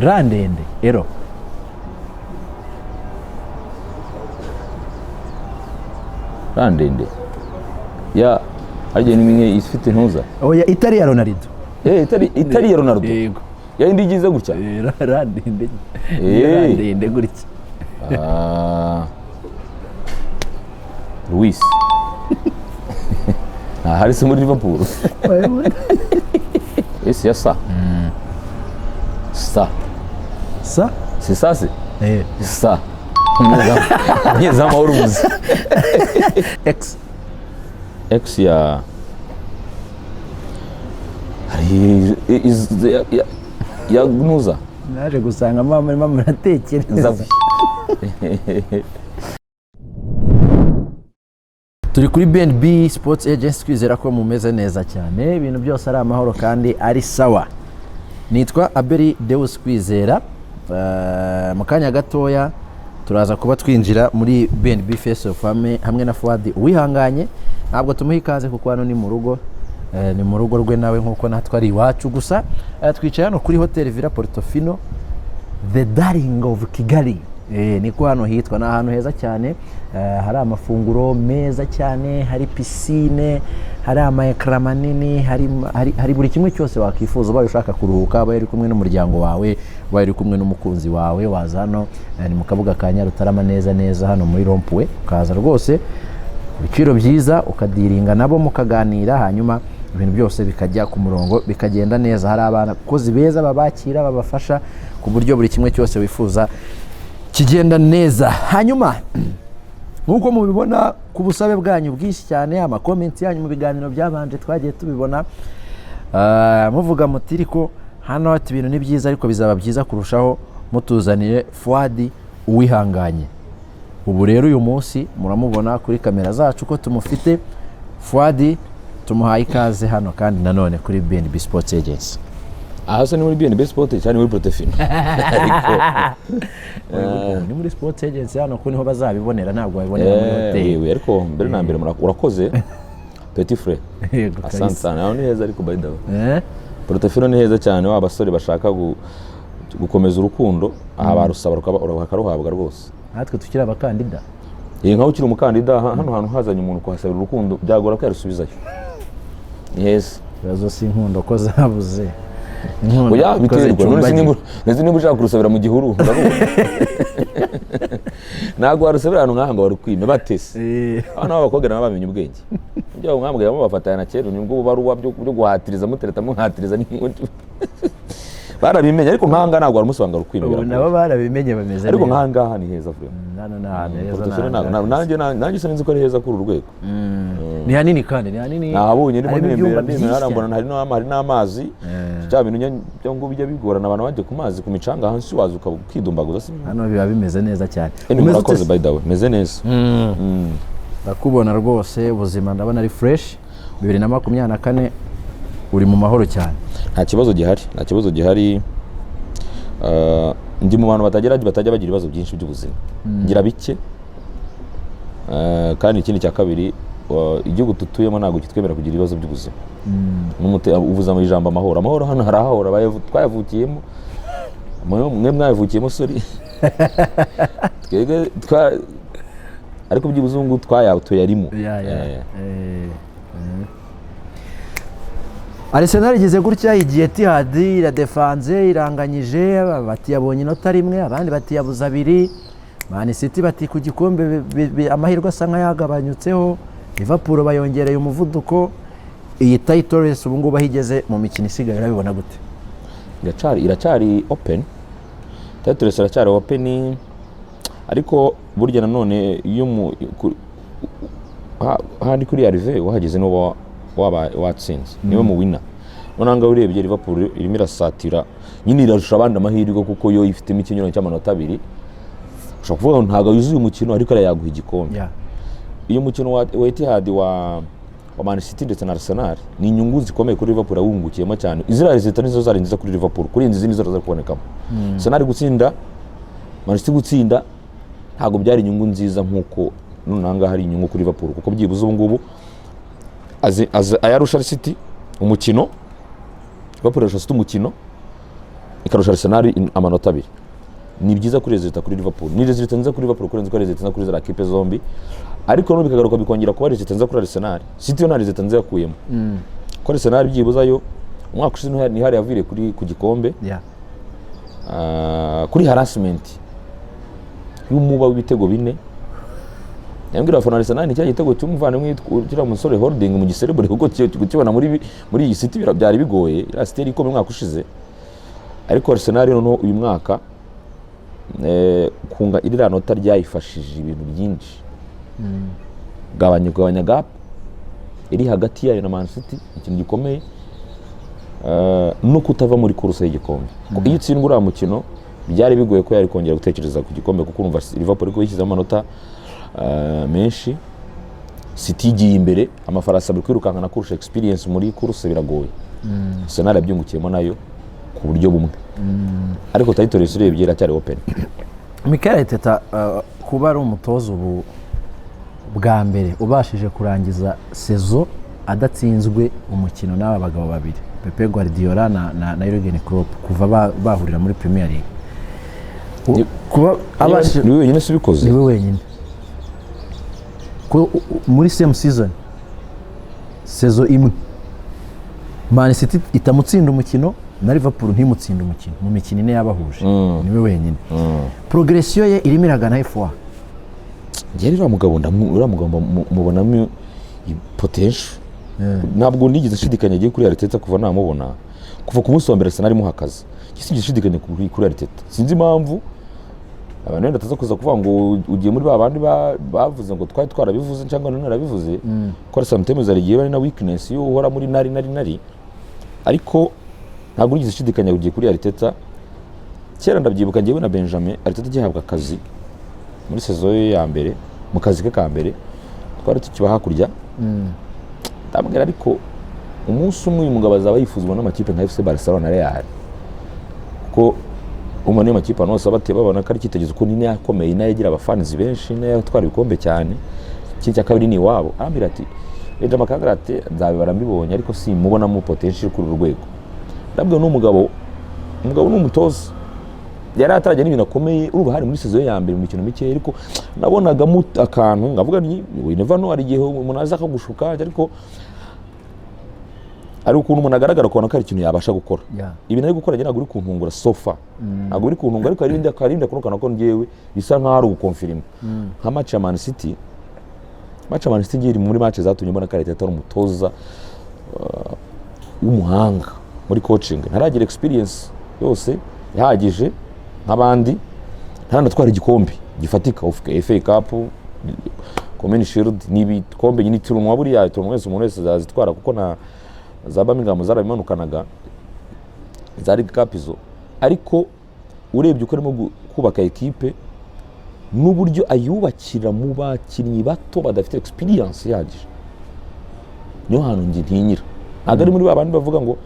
Ra ndende ero. Ra ndende ya harya ni imwe ifite intuza. Oya, itari ya Ronaldo. Itari ya Ronaldo? Yego. Ya indi igize gutya? Ra ndende. Ra ndende gutya. Ah, Luis ntahari se muri Liverpool? Ese ya sa sa Sa. Si sa se sa umunyezamu w'urubuzi. X. X ya hari ya nuza. Naje gusanga mama murimo muratekereza. Nzavi. Turi kuri BNB Sports Agency, twizera ko mumeze neza cyane, ibintu byose ari amahoro kandi ari sawa. Nitwa Abeli Deus Kwizera. Mu kanya gatoya turaza kuba twinjira muri BNB Face Off hamwe na Fuadi Uwihanganye. Ntabwo tumuha ikaze kuko hano ni mu rugo, ni mu rugo rwe nawe nk'uko natwe ari iwacu. Gusa twicaye hano kuri Hotel Villa Portofino, the darling of Kigali. Niko hano hitwa. Ni ahantu heza cyane, hari amafunguro meza cyane, hari pisine, hari ama écran manini, hari buri kimwe cyose wakwifuza. Ubaye ushaka kuruhuka, ubaye uri kumwe n'umuryango wawe, ubaye uri kumwe n'umukunzi wawe, waza hano. Ni mu kabuga ka Nyarutarama neza neza hano muri rond-point, ukaza rwose ku biciro byiza, ukadiringa nabo mukaganira, hanyuma ibintu byose bikajya ku murongo, bikagenda neza. Hari abakozi beza babakira, babafasha ku buryo buri kimwe cyose wifuza kigenda neza. Hanyuma nk'uko mubibona, ku busabe bwanyu bwinshi cyane, ama comments yanyu mu biganiro byabanje twagiye tubibona, muvuga muti ariko hano ati ibintu ni byiza, ariko bizaba byiza kurushaho mutuzaniye Fuadi Uwihanganye. Ubu rero uyu munsi muramubona kuri kamera zacu ko tumufite. Fuadi, tumuhaye ikaze hano kandi nanone kuri BNB Sports Agency. Aha se ni muri BNB Sport cyangwa ni muri Protefino? Ariko Ni muri Sports Agency hano ko niho bazabibonera, ntabwo babibonera muri hoteli. Yewe, ariko mbere na mbere urakoze petit frère. Yego, asante kabisa. sana. Aho ni heza ariko, by the way. Eh? Portofino ni heza cyane. Wa basore bashaka gukomeza urukundo aha barusaba bakaruhabwa rwose. Natwe tukiri abakandida. Iyi nkaho ukiri umukandida, hano hantu hazanye umuntu kuhasabira urukundo byagora ko yarusubizayo. Ni heza. Ikibazo si inkundo ko zabuze. Inkundo Oya, ko biterwa none se. zicumbagira. None se niba ushaka kurusabira mu gihuru, urarubona? Ntabwo warusabira ahantu nk'aha ngo barukwime batese. Abana b'abakobwa nabo bamenye ubwenge. Ibyo mwambwira mubafatanya na kera nibwo bubaruwa byo guhatiriza, mutereta, muhatiriza, barabimenye. Ariko nk'aha ngaha ntabwo waramusanga rukwime. Ubu biragoye. nabo barabimenye, bameze Ariko neza. nk'aha ngaha ni heza vraiment. Hano ni ahantu heza. Portofino Ni ahantu heza. nanjye sinzi ko ari heza kuri uru rwego. Ni hanini kandi ni hanini. Nahabonye ndimo Harimo ntembera ibyumba ndembera byinshi harambona cyane. Hari n'amazi, bya bintu byo ngo bijya bigorana abantu bajya ku mazi, ku micanga hasi, waza ukidumbaguza si? Hano biba bimeze neza cyane. Anyway, Umeze ute murakoze. se? By the way, meze neza. Ndakubona rwose, ubuzima ndabona ari fresh. 2024 uri mu mahoro cyane. Nta kibazo gihari, nta kibazo gihari. Ndi mu bantu batajya bagira ibibazo byinshi by'ubuzima, ngira bike. Kandi ikindi cya kabiri, igihugu dutuyemo ntabwo kitwemera kugira ibibazo by'ubuzima. Uvuze mu ijambo amahoro, amahoro hano harahahora, twayavukiyemo. Mwe mwayavukiyemo, sorry, twebwe ariko byibuze ubu ngubu tuyarimo. Ya. Arsenal igeze gutya igiye Etihad, iradefanze, iranganyije. Bati yabonye inota rimwe, abandi bati yabuze abiri. Man City bati ku gikombe amahirwe asa nk'ayagabanyutseho. Liverpool bayongereye umuvuduko. Iyi title race ubu ngubu aho igeze mu mikino isigaye, urabibona gute? Iracyari open, title race iracyari open. Ariko burya nanone iyo handi kuri arrivée wahageze niba waba watsinze, niwe mu winner. Noneho ngaho urebye Liverpool irimo irasatira nyine, irarusha abandi amahirwe kuko yo ifitemo ikinyuranyo cy'amanota abiri. Ushobora kuvuga ngo ntabwo yuzuye umukino, ariko arayaguha igikombe. Iyo mukino wa Etihad wa Man City ndetse na Arsenal ni inyungu zikomeye kuri Liverpool, yawungukiyemo cyane. Iziriya zita nizo zari nziza kuri Liverpool kurenza izindi zose zari kubonekamo. Arsenal gutsinda, Man City gutsinda, ntabwo byari inyungu nziza nk'uko none aha ngaha hari inyungu kuri Liverpool, kuko byibuze ubu ngubu ayarusha City umukino, Liverpool irusha City umukino. Ikarusha Arsenal amanota 2. Ni byiza kuri résultat kuri Liverpool, ni résultat nziza kuri Liverpool kurenza uko résultat nziza kuri ziriya kipe zombi. Ariko noneho bikagaruka bikongera kuba résultat nziza kuri Arsenal. City yo nta résultat nziza yakuyemo, ko Arsenal byibuza yo umwaka ushize ntihari yaviriye kuri ku gikombe. Kuri harassment y'umuba w'ibitego 4. Yambwira abafana Arsenal ni cya gitego cy'umuvandimwe kiriya musore Holding mu giserebure, kuko kukibona muri iyi City byari bigoye. Iriya City yari ikomeye umwaka ushize, ariko Arsenal noneho uyu mwaka kunga iriya nota ryayifashije ibintu byinshi, kugabanya gap iri hagati yayo na Man City, ikintu gikomeye, no kutava muri course y'igikombe. Kuko iyo utsindwa uriya mukino byari bigoye ko yari kongera gutekereza ku gikombe, kuko urumva Liverpool ko yishyizemo amanota menshi, City igiye imbere, amafarasi abiri kwirukankana kurusha experience muri course biragoye. Arsenal yabyungukiyemo nayo ku buryo bumwe, ariko title race urebye iracyari open. Mikel Arteta, kuba ari umutoza ubu bwa mbere ubashije kurangiza saison adatsinzwe umukino n'aba bagabo babiri, Pep Guardiola na Jurgen Klopp, kuva bahurira muri Premier League, kuba abashije Niwe wenyine si ubikoze? Niwe wenyine. Muri same season, saison imwe, Man City itamutsinda umukino na Liverpool ntimutsinda umukino mu mikino 4 yabahuje, niwe wenyine. Progression ye irimo iragana F1. Njye rero uriya mugabo mubonamo potential. Ntabwo nigeze nshidikanya agiye kuri Arteta kuva namubona, kuva ku munsi wa mbere Arsenal imuha akazi. Njye sinigeze nshidikanya kuri Arteta. Sinzi impamvu abantu wenda bataza kuza kuvuga ngo ugiye muri ba bandi bavuze ngo twari twarabivuze cyangwa none narabivuze, ko sometimes hari igihe bari na weakness iyo uhora muri nari nari nari, ariko ntabwo nigeze nshidikanya ugiye kuri Arteta. Kera ndabyibuka, njyewe na Benjamin, Arteta agihabwa akazi muri saison ye ya mbere, mu kazi ke ka mbere, twari tukiba hakurya, ndamubwira: "Ariko umunsi umwe uyu mugabo azaba yifuzwa n'amakipe nka FC Barcelona na Real," kuko umwe niyo makipe abantu bose baba babona ko ari icyitegererezo, ko ni nayo akomeye, nayo agira abafanizi benshi, nayo atwara ibikombe cyane. Ikindi cya kabiri ni iwabo. Arambwira ati: "Benjamin akambwira ati nzabibara mbibonye, ariko simubonamo potential kuri uru rwego." Ndabwira n'umugabo, umugabo ni umutoza, yari atarajya n'ibintu akomeye. Urumva hari muri saison ye ya mbere, mu mikino mikeya, ariko nabonagamo akantu ngavuga ni we never know, hari igihe umuntu aza akagushuka, ariko hari ukuntu umuntu agaragara ukabona ko hari ikintu yabasha gukora. Ibintu ari gukora njye ntabwo uri kuntungura so far, ntabwo uri kuntungura, ariko hari ibindi akora ko njyewe bisa nkaho ari ugukonfirima, nka match ya Man City. Match ya Man City ngiye iri muri match zatumye mbona ko Arteta ari umutoza w'umuhanga muri coaching. Ntaragira experience yose ihagije nk'abandi, ntaranatwara igikombe gifatika, FA Cup, Community Shield, ni ibikombe nyine, tournoi buriya tournoi wese umuntu wese azitwara, kuko na za Birmingham zarabimanukanaga za League Cup izo. Ariko urebye uko arimo kubaka ekipe n'uburyo ayubakira mu bakinnyi bato badafite experience ihagije, niyo hantu njye ntinyira. Ntabwo ari muri ba bandi bavuga ngo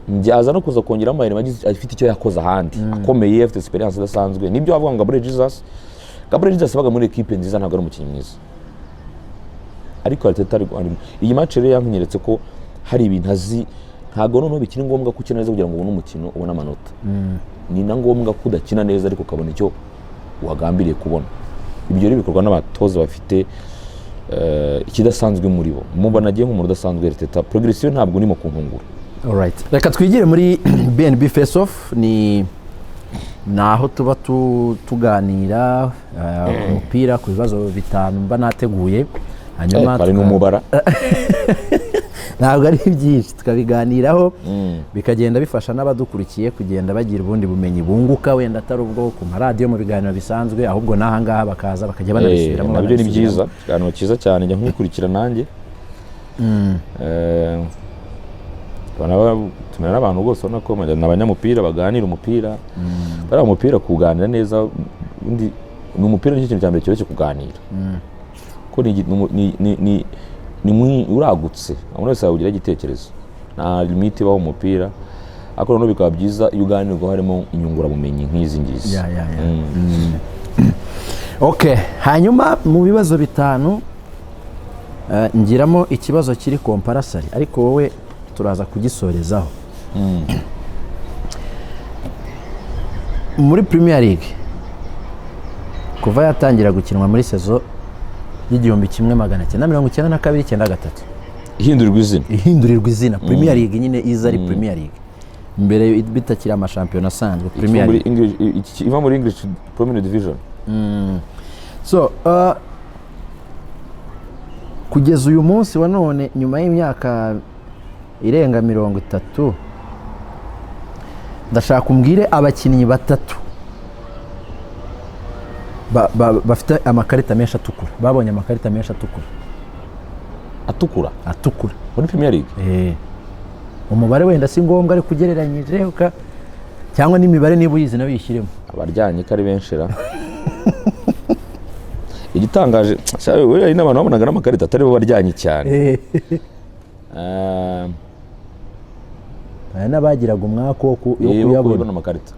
njyaza no kuza kongeramo amayeri afite icyo yakoze ahandi akomeye, afite experience idasanzwe. Nibyo bavuga ngo Gabriel Jesus yabaga muri ekipe nziza, ntabwo ari umukinnyi mwiza. Ariko Arteta arimo iyi match rero yanyeretse ko hari ibintu azi. Ntabwo noneho bikiri ngombwa ko ukina neza kugira ngo ubone umukino, ubone amanota. Ni na ngombwa ko udakina neza ariko ukabona icyo wagambiriye kubona. Ibyo rero bikorwa n'abatoza bafite ikidasanzwe muri bo. Mubona agiye nk'umuntu udasanzwe Arteta. Progression ntabwo urimo kuntungura. Alright. Reka twigire muri BNB Face Off. Ni aho tuba tuganira ku mupira, ku bibazo 5 mba nateguye, hanyuma Hari n'umubara. Ntabwo ari byinshi, tukabiganiraho, bikagenda bifasha n'abadukurikiye kugenda bagira ubundi bumenyi bunguka, wenda atari ubwo ku maradiyo mu biganiro bisanzwe, ahubwo n'aha ngaha bakaza bakajya banabisubiramo. Nabyo ni banabisubiramo. byiza, ikiganiro cyiza cyane, njya nkukurikira nanjye. Tumera n'abantu bose ubona ko ni abanyamupira baganira umupira, bariya umupira kuganira neza. Ubundi ni umupira, nicyo kintu cya mbere cyoroshye kuganira, kuko ni ni ni ni ni uragutse, umuntu wese yawugira igitekerezo, nta limite ibaho mu mupira. Ariko noneho bikaba byiza iyo uganirwa harimo inyungurabumenyi nk'izi ngizi. Ya. Okay, hanyuma mu bibazo 5 ngiramo ikibazo kiri compulsory, ariko wowe turaza kugisorezaho. Muri Premier League, kuva yatangira gukinwa muri saison y'1992 93, Ihindurirwa izina. Ihindurirwa izina Premier League nyine, iza ari Premier League mbere bitakiri amashampiyona asanzwe, Iva Premier muri League. Iva muri English Premier Division. So kugeza uyu munsi wa none, nyuma y'imyaka irenga 30, ndashaka umbwire abakinnyi batatu bafite amakarita menshi atukura, babonye amakarita menshi atukura. Atukura? Atukura. Muri Premier League? Eh. Umubare wenda si ngombwa, ariko ugereranyije cyangwa n'imibare niba uyizi nawe uyishyiremo. Abaryanye ko ari benshi ra! Igitangaje shawe, buriya hari n'abantu babonaga n'amakarita atari bo baryanye cyane. Hari n'abagiraga umwaku wo wo kuyabona. Kubona amakarita,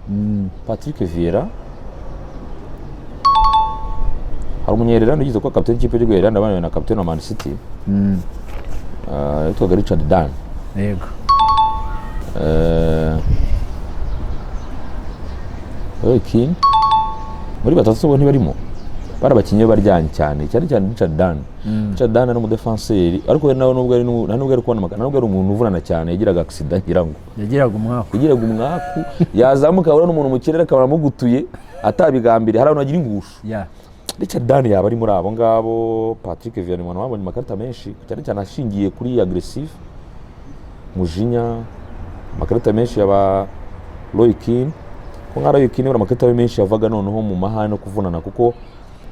Patrick Vieira, hari umunyererano ugize kuba kapiteni w'ikipe y'igihugu ya Irlande, abana na kapiteni wa Man City, witwaga Richard Dunne. Roy Keane. Muri batatu bo ntibarimo, bari abakinnyi baryanye cyane cyane cyane Richard Dunne. Richard Dunne ari umudefanseri, ariko we nawe nubwo ari nta nubwo ari kubona nta nubwo ari umuntu uvunana cyane, yagiraga accident ngira ngo. Yagiraga umwaku. Yagiraga umwaku, yazamuka abona n'umuntu mu kirere akaba amugutuye atabigambiriye. Hari abantu bagira ingusho. Richard Dunne yaba ari muri abo ngabo. Patrick Vieira ni umuntu wabonye amakarita menshi cyane cyane ashingiye kuri aggressive, mujinya, amakarita menshi yaba Roy Keane, ko nka Roy Keane buriya amakarita ye menshi yavaga noneho mu mahane no kuvunana, kuko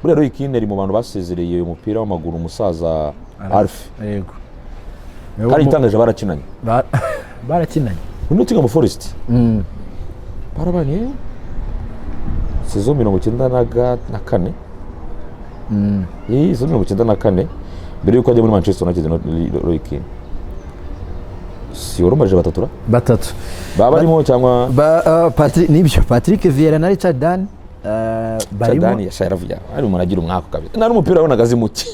buriya Roy Keane ari mu bantu basezereye umupira w'amaguru umusaza Alf. Kandi igitangaje, barakinanye. Barakinanye. Muri Nottingham Forest barabanye saison 94, iyi saison 94, mbere yuko ajya muri Manchester United. Roy Keane si wari umaze batatu ra? Batatu. Baba barimo cyangwa? Nibyo, Patrick Vieira na Richard Dunne barimo. Dani yashaye aravuga ari umuntu agira umwaka kabisa, nta n'umupira wabonaga azi muke,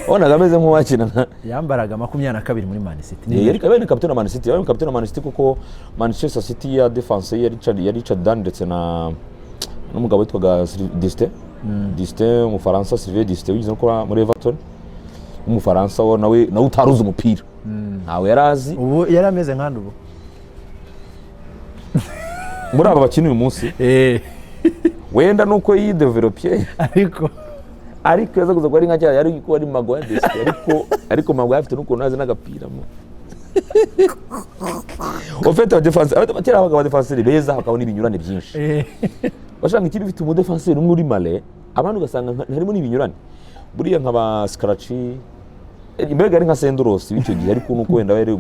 wabonaga ameze nk'uwakina nka Yambaraga 22 muri Man City. Yari yabaye kapiteni wa Man City, yabaye kapiteni wa Man City kuko Manchester City ya defense ye ya Richard Dunne ndetse na n'umugabo witwaga Distin, Distin umufaransa, Sylvain Distin wigeze no kuba muri Everton, w'umufaransa, wo nawe utaruzi umupira, ntawe yari azi. Ubu yari ameze nkandi ubu. Muri aba bakina uyu munsi, wenda nuko yidevelopye, ariko ariko yaza kuza kuba ari nka cya yari kuba ari Maguire Distin, ariko Maguire afite n'ukuntu azi n'agapira mo. Ufite abadefansi kera habaga abadefanseri beza, hakaba n'ibinyurane byinshi. Bashaka ikipe ifite umudefanseri umwe uri male, abandi ugasanga harimo n'ibinyurane. Buriya nka ba Schillaci, mbega ari nka Senderos w'icyo gihe, ariko nuko wenda yari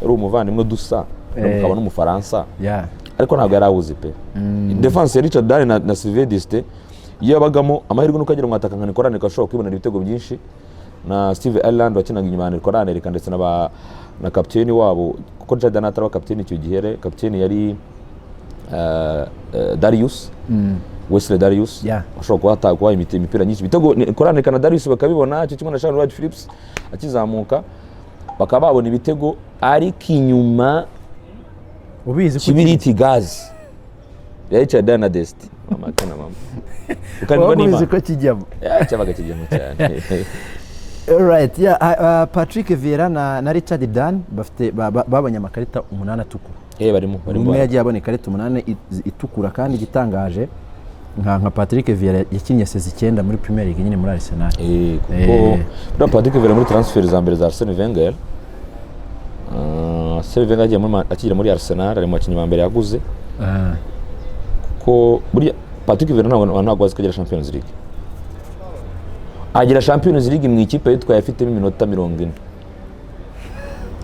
umuvandimwe dusa, akaba n'umufaransa, ariko ntabwo yari awuzi pe. Defense ya Richard Dunne na Sylvain Distin iyo yabagamo amahirwe nuko agira umwataka nka Nicolas Anelka ashobora kwibonera ibitego byinshi, na Steve Ireland wakinaga inyuma ya Nicolas Anelka, ndetse na kapiteni wabo, kuko Richard Dunne ataraba kapiteni icyo gihe, kapiteni yari Darius, Wesley Darius, ashobora kuba kubaha imipira myinshi, ibitego Nicolas Anelka na Darius bakabibona, cyo kimwe na Shaun Wright Phillips akizamuka, bakaba babona ibitego, ariko inyuma ubizi ko kibiriti gazi ya Richard Dunne na Desti, mama kana mama ukanirwa waba ubizi n'Imana. ko kijyamo. Ya, cyabaga kijyamo cyane. Alright, yeah, Patrick Vieira na Richard Dunne bafite babonye amakarita 8 atukura. Barimo barimo. Umwe yagiye abona ikarita 8 itukura, kandi igitangaje nka Patrick Vieira yakinnye saison 9 muri Premier League nyine muri Arsenal. Kuko buriya Patrick Vieira muri transfer za mbere za Arsene Wenger, Arsene Wenger agiye muri akigera muri Arsenal ari mu bakinnyi ba mbere yaguze, kuko buriya Patrick Vieira ntabwo azi ko agira Champions League, agira Champions League mu ikipe yitwaye afitemo iminota 40,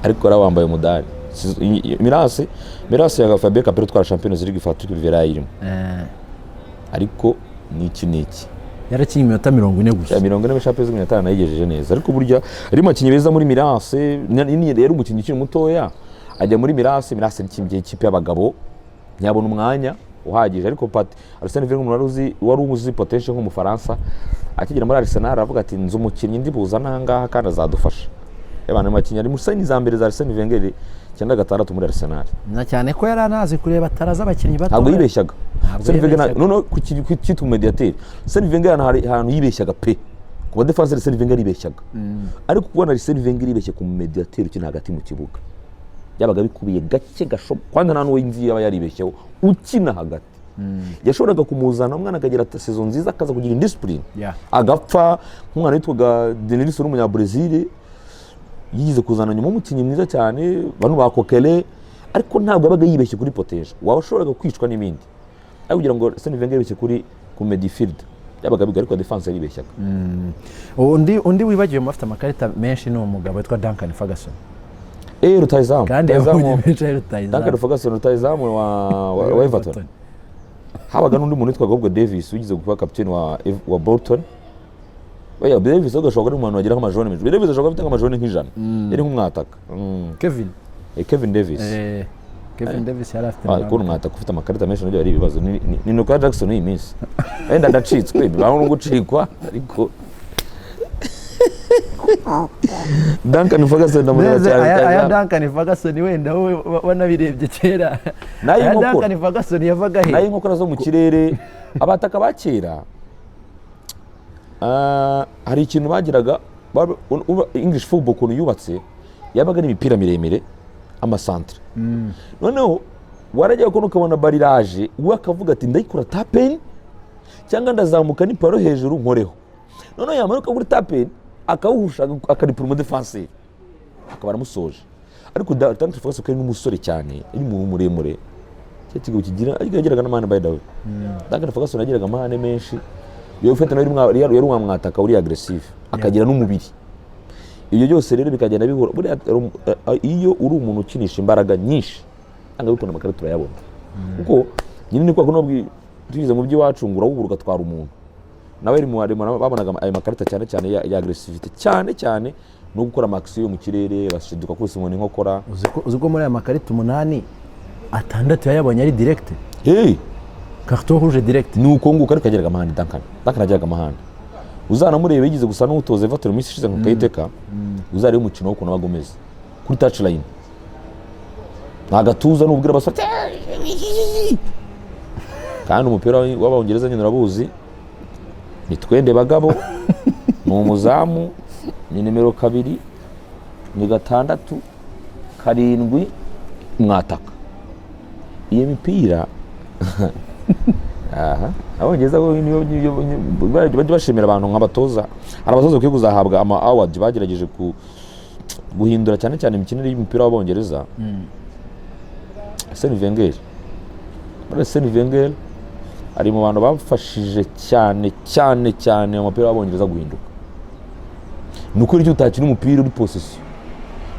ariko yari wambaye umudari. Mirasi ya Fabio Capello utwara Champions League, Patrick Vieira yayirimo, ariko niki niki. Yarakinnye iminota 40 gusa. Ya 40 muri Champions League 50 nayigejeje neza, ariko burya ari mu bakinnyi beza muri Milan, rero umukinnyi ukiri mutoya ajya muri Milan. Milan ni ikipe y'abagabo, ntiyabona umwanya uhagije, ariko Arsene Wenger umuntu wari uzi potential nk'umufaransa, akigera muri Arsenal aravuga ati: "Nzi umukinnyi ndi buzana aha ngaha kandi azadufasha." Abantu mu bakinnyi ari muri sign za mbere za Arsene Wenger 96 muri Arsenal. Na cyane ko yari anazi kureba ataraza abakinnyi bato. Ntabwo yibeshyaga. Ntabwo Arsene Wenger yibeshyaga. Noneho ku cyitwa umumediateri, Arsene Wenger ahantu ahantu yibeshyaga pe, ku badefanseri Arsene Wenger yaribeshyaga, ariko kubona Arsene Wenger yibeshye ku mumediateri ukina hagati mu kibuga byabaga bikubiye gake gashoboka. Kwanza nta n'uwo nzi yaba yaribeshyeho ukina hagati. Yashoboraga kumuzana, umwana akagira saison nziza, akaza kugira indiscipline, agapfa, nk'umwana witwaga Denilson w'umunyabrazil yigeze kuzana nyuma, umukinnyi mwiza cyane, bano ba Kokele, ariko ntabwo yabaga yibeshye kuri potential waba washoboraga kwicwa n'ibindi. Ariko kugira ngo Arsene Wenger yibeshye kuri ku midfield byabaga bigoye, ariko defense yaribeshyaga. Undi wibagiwe mu bafite amakarita menshi ni umugabo witwa Duncan Ferguson. Rutahizamu. Kandi Rutahizamu. yabonye menshi ari rutahizamu. Duncan Ferguson, rutahizamu wa Everton. Habaga n'undi muntu witwaga ahubwo Davis wigeze kuba kapiteni wa Bolton. Oya, Davis ahubwo ashobora kuba ari umuntu wagira nk'amajone menshi. Davis ashobora kuba afite nk'amajone nk'ijana, yari nk'umwataka. Kevin. Kevin Davis. Kevin Davis yari afite Kubona umwataka ufite amakarita menshi nabyo ari ibibazo. Ni Nicolas Jackson iyi minsi wenda ndacitswe, bibaho no gucikwa, ariko Duncan Ferguson ndamureba Neze, cyane. aya Cyane. Duncan Ferguson wenda wowe wanabirebye kera. Nayo Aya inkokora. Duncan Ferguson yavaga he? Nayo inkokora zo mu kirere. Abataka ba kera, hari ikintu bagiraga. English football ukuntu yubatse, yabaga ari imipira miremire, amasantere. Noneho warajya kubona ukabona bariraje, we akavuga ati: "Ndayikora tap-in cyangwa ndazamuka n'iparo hejuru nkoreho." Noneho yamanuka kuri tap-in akawuhusha, akaripura umudefanseri, akaba aramusoje. Ariko Duncan Ferguson ari n'umusore cyane, ari umuntu muremure, cya kigabo kigira, ariko yagiraga n'amahane. By the way, Duncan Ferguson yagiraga amahane menshi. Iyo ufite nawe yari umwataka uri aggressive, akagira n'umubiri. Ibyo byose rero bikagenda bihura. Buriya iyo uri umuntu ukinisha imbaraga nyinshi, ntabwo bikunda, amakarita turayabona, kuko nyine ni kwa kuno tugeze mu by'iwacu ngo urawubura ugatwara umuntu. Nawe yari mu babonaga ayo makarita cyane cyane ya aggressivité, cyane cyane no gukora ama action yo mu kirere, bashiduka kose umuntu inkokora. Uzi ko muri aya makarita umunani, atandatu yayabonye ari direct, hey! Carton rouge direct. Ni uko nguko, ariko yageraga amahane. Duncan yageraga amahane. Uzanamureba, yigeze gusa n'utoza Everton mu minsi ishize nka Kayiteka. Uzarebe umukino w'ukuntu wabaga umeze kuri touchline, nta gatuza n'ubwira abasore ati, kandi umupira w'Abongereza nyine urabuzi, ni twende bagabo, ni umuzamu, ni nimero 2, ni 6, 7, mwataka iyo mipira. Aha Abongereza bo bajya bashimira abantu nk'abatoza. Hari abatoza bakwiye kuzahabwa ama award, bagerageje guhindura cyane cyane imikinire y'umupira w'Abongereza. Arsene Wenger, Arsene Wenger ari mu bantu bafashije cyane cyane cyane umupira w'Abongereza guhinduka. Ni ukuri icyo utakina umupira uri possession,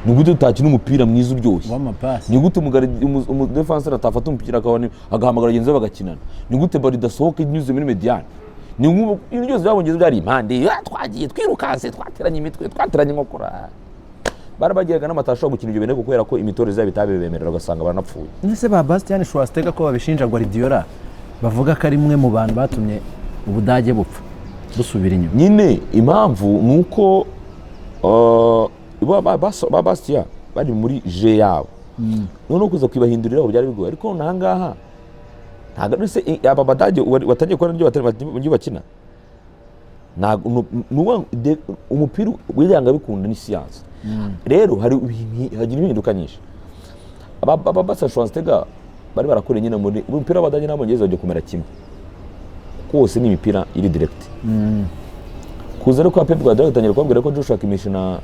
ni gute utakina umupira mwiza uryoshye? W'amapasi. Ni gute umudefanseri atafata umupira akabona agahamagara bagenzi be bagakinana? Ni gute ballon idasohoka inyuze muri médiane? Ni nk'ubu ibintu byose by'Abongereza byari impande. Twagiye twirukanse, twateranye imitwe, twateranye inkokora. Barabagiraga n'amatashobora gukina ibyo bintu, ariko kubera ko imitoreze yabo itabibemerera, ugasanga baranapfuye. Ese ba Bastian Schweinsteiger ko babishinja Guardiola, bavuga ko ari mwe mu bantu batumye Ubudage bupfa, busubira inyuma? Nyine impamvu ni uko ba Bastian bari muri jeu yabo, noneho kuza kwibahinduriraho byari bigoye. Ariko noneho ahangaha ntabwo ari se aba Badage watangiye kubona ibyo bakina. Ntabwo ni ukuvuga ngo umupira wiyanga bikunda ni siyansi. Rero hari hagira impinduka nyinshi. Aba Bastian Schweinsteiger bari barakoreye nyine muri umupira w'Abadage n'Abongereza bajya kumera kimwe, kuko wose ni imipira iri direct. Kuza ariko Pep Guardiola atangira kubabwira ko Joshua Kimmich na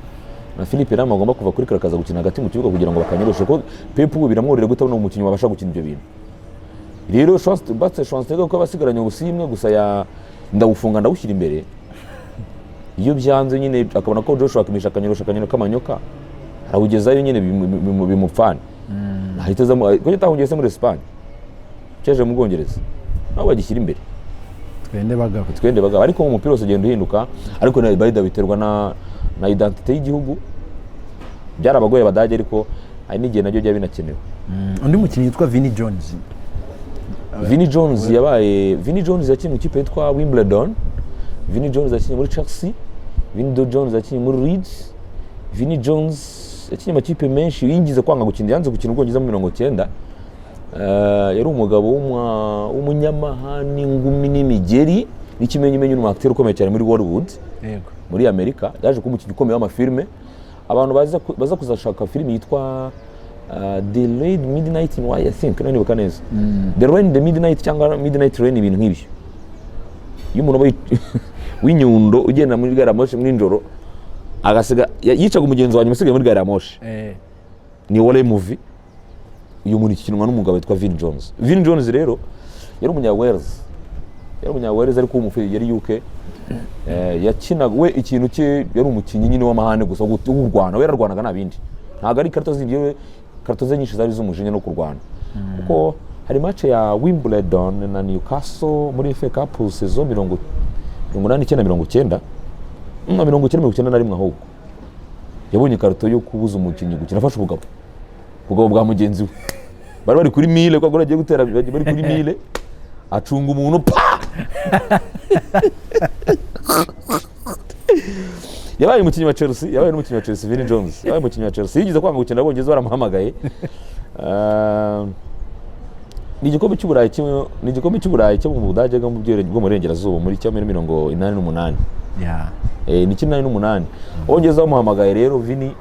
Philippe Lahm agomba kuva kuri kare akaza gukina hagati mu kibuga kugira ngo bakanyoroshe, ko Pep ubu biramworohera guhita abona umukinnyi wabasha gukina ibyo bintu. Rero Bastian Schweinsteiger kuko abasigaranye ubusimwe gusa ya ndawufunga ndawushyira imbere, iyo byanze nyine akabona ko Joshua Kimmich akanyorosha akanyoro k'amanyoka arawugezayo nyine bimupfane, ahita azamo kuko atahungiye se muri Espagne cyaje mu Bwongereza nabo bagishyira imbere. Twende bagabo. Twende bagabo. Ariko umupira wose ugenda uhinduka, ariko na bayida biterwa na identité y'igihugu. Byarabagoye Abadage, ariko hari n'igihe nabyo byaba binakenewe. Undi mukinnyi witwa Vinnie Jones. Vinnie Jones yabaye, Vinnie Jones yakinnye mu ikipe yitwa Wimbledon, Vinnie Jones yakinnye muri Chelsea, Vinnie Jones yakinnye muri Leeds, Vinnie Jones yakinnye amakipe menshi. Yingize kwanga gukina, yanze gukina Ubwongereza mu 90. Yari umugabo w'umunyamahane, ingumi n'imigeri, n'ikimenyimenyi ni umu ukomeye cyane muri Hollywood, muri Amerika. Yaje kuba umukinnyi ukomeye w'amafilime. Abantu baza kuzashaka filime yitwa The Red Midnight in White, I think, nibuka neza, The Rain, The Midnight cyangwa Midnight Rain, ibintu nk'ibyo, iyo umuntu aba w'inyundo ugenda muri gari ya moshi mw'ijoro agasiga yicaga umugenzi wa nyuma usigaye muri gari ya moshi. Ni horror movie. Uyu muntu ikinwa n'umugabo witwa Vin Jones. Vin Jones rero yari umunya Wales, yari umunya Wales ariko w'umufi yari UK. Yakinaga we ikintu cye, yari umukinnyi nyine w'amahane gusa, wo kurwana. We yararwanaga, nta bindi, ntabwo ari ikarita zindi. We karita ze nyinshi zari z'umujinya no kurwana, kuko hari match ya Wimbledon na Newcastle muri FA Cup saison 89 90, 90 91. Ahubwo yabonye ikarito yo kubuza umukinnyi gukina, afashe ubugabo bwa mugenzi we. Bari kuri mile kwa agiye gutera, bari kuri mile, acunga umuntu pa. Yabaye umukinnyi wa Chelsea, yabaye n'umukinnyi wa Chelsea. Vinnie Jones yabaye umukinnyi wa Chelsea, yigeze kwanga gukina, Abongereza baramuhamagaye. Ni igikombe cy'Uburayi kimwe, ni igikombe cy'Uburayi cyo mu Budage bwo mu Burengerazuba muri cyo muri 88. Ni 88. Abongereza bamuhamagaye rero, Vini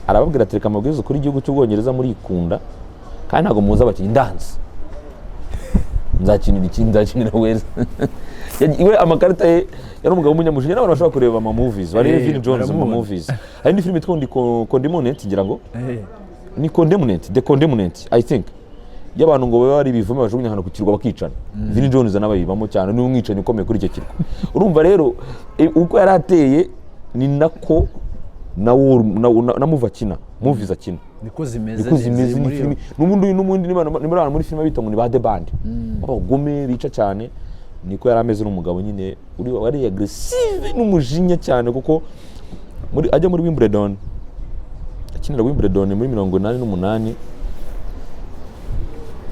arababwira ati: "Reka amabwiriza kuri igihugu cy'Ubwongereza, murikunda kandi ntabwo muzi abakinnyi, ndanze nzakinira iki? Nzakinira Wales." We amakarita ye, yari umugabo w'umunyamujinya, n'abantu bashobora kureba ama movies barebe Vin Jones mu baramubona. movies. Hari indi filime yitwa ngo Condemned, ngira ngo ni Condemned, The Condemned, I think, y'abantu ngo baba ari ibivume bajugunya ahantu ku kirwa bakicana. Vin Jones nabayibamo cyane, ni umwicanyi ukomeye kuri icyo kirwa. Urumva rero uko yari ateye ni nako na movie akina, movies akina Niko zimeze. Niko zimeze. Ziri Ni muri filimi n'ubundi niba abantu muri filime bita ngo ni ba The Band, abagome bica cyane, niko yari ameze. N'umugabo nyine uri wari aggressive n'umujinya cyane, kuko muri ajya muri Wimbledon, akinira Wimbledon muri 88,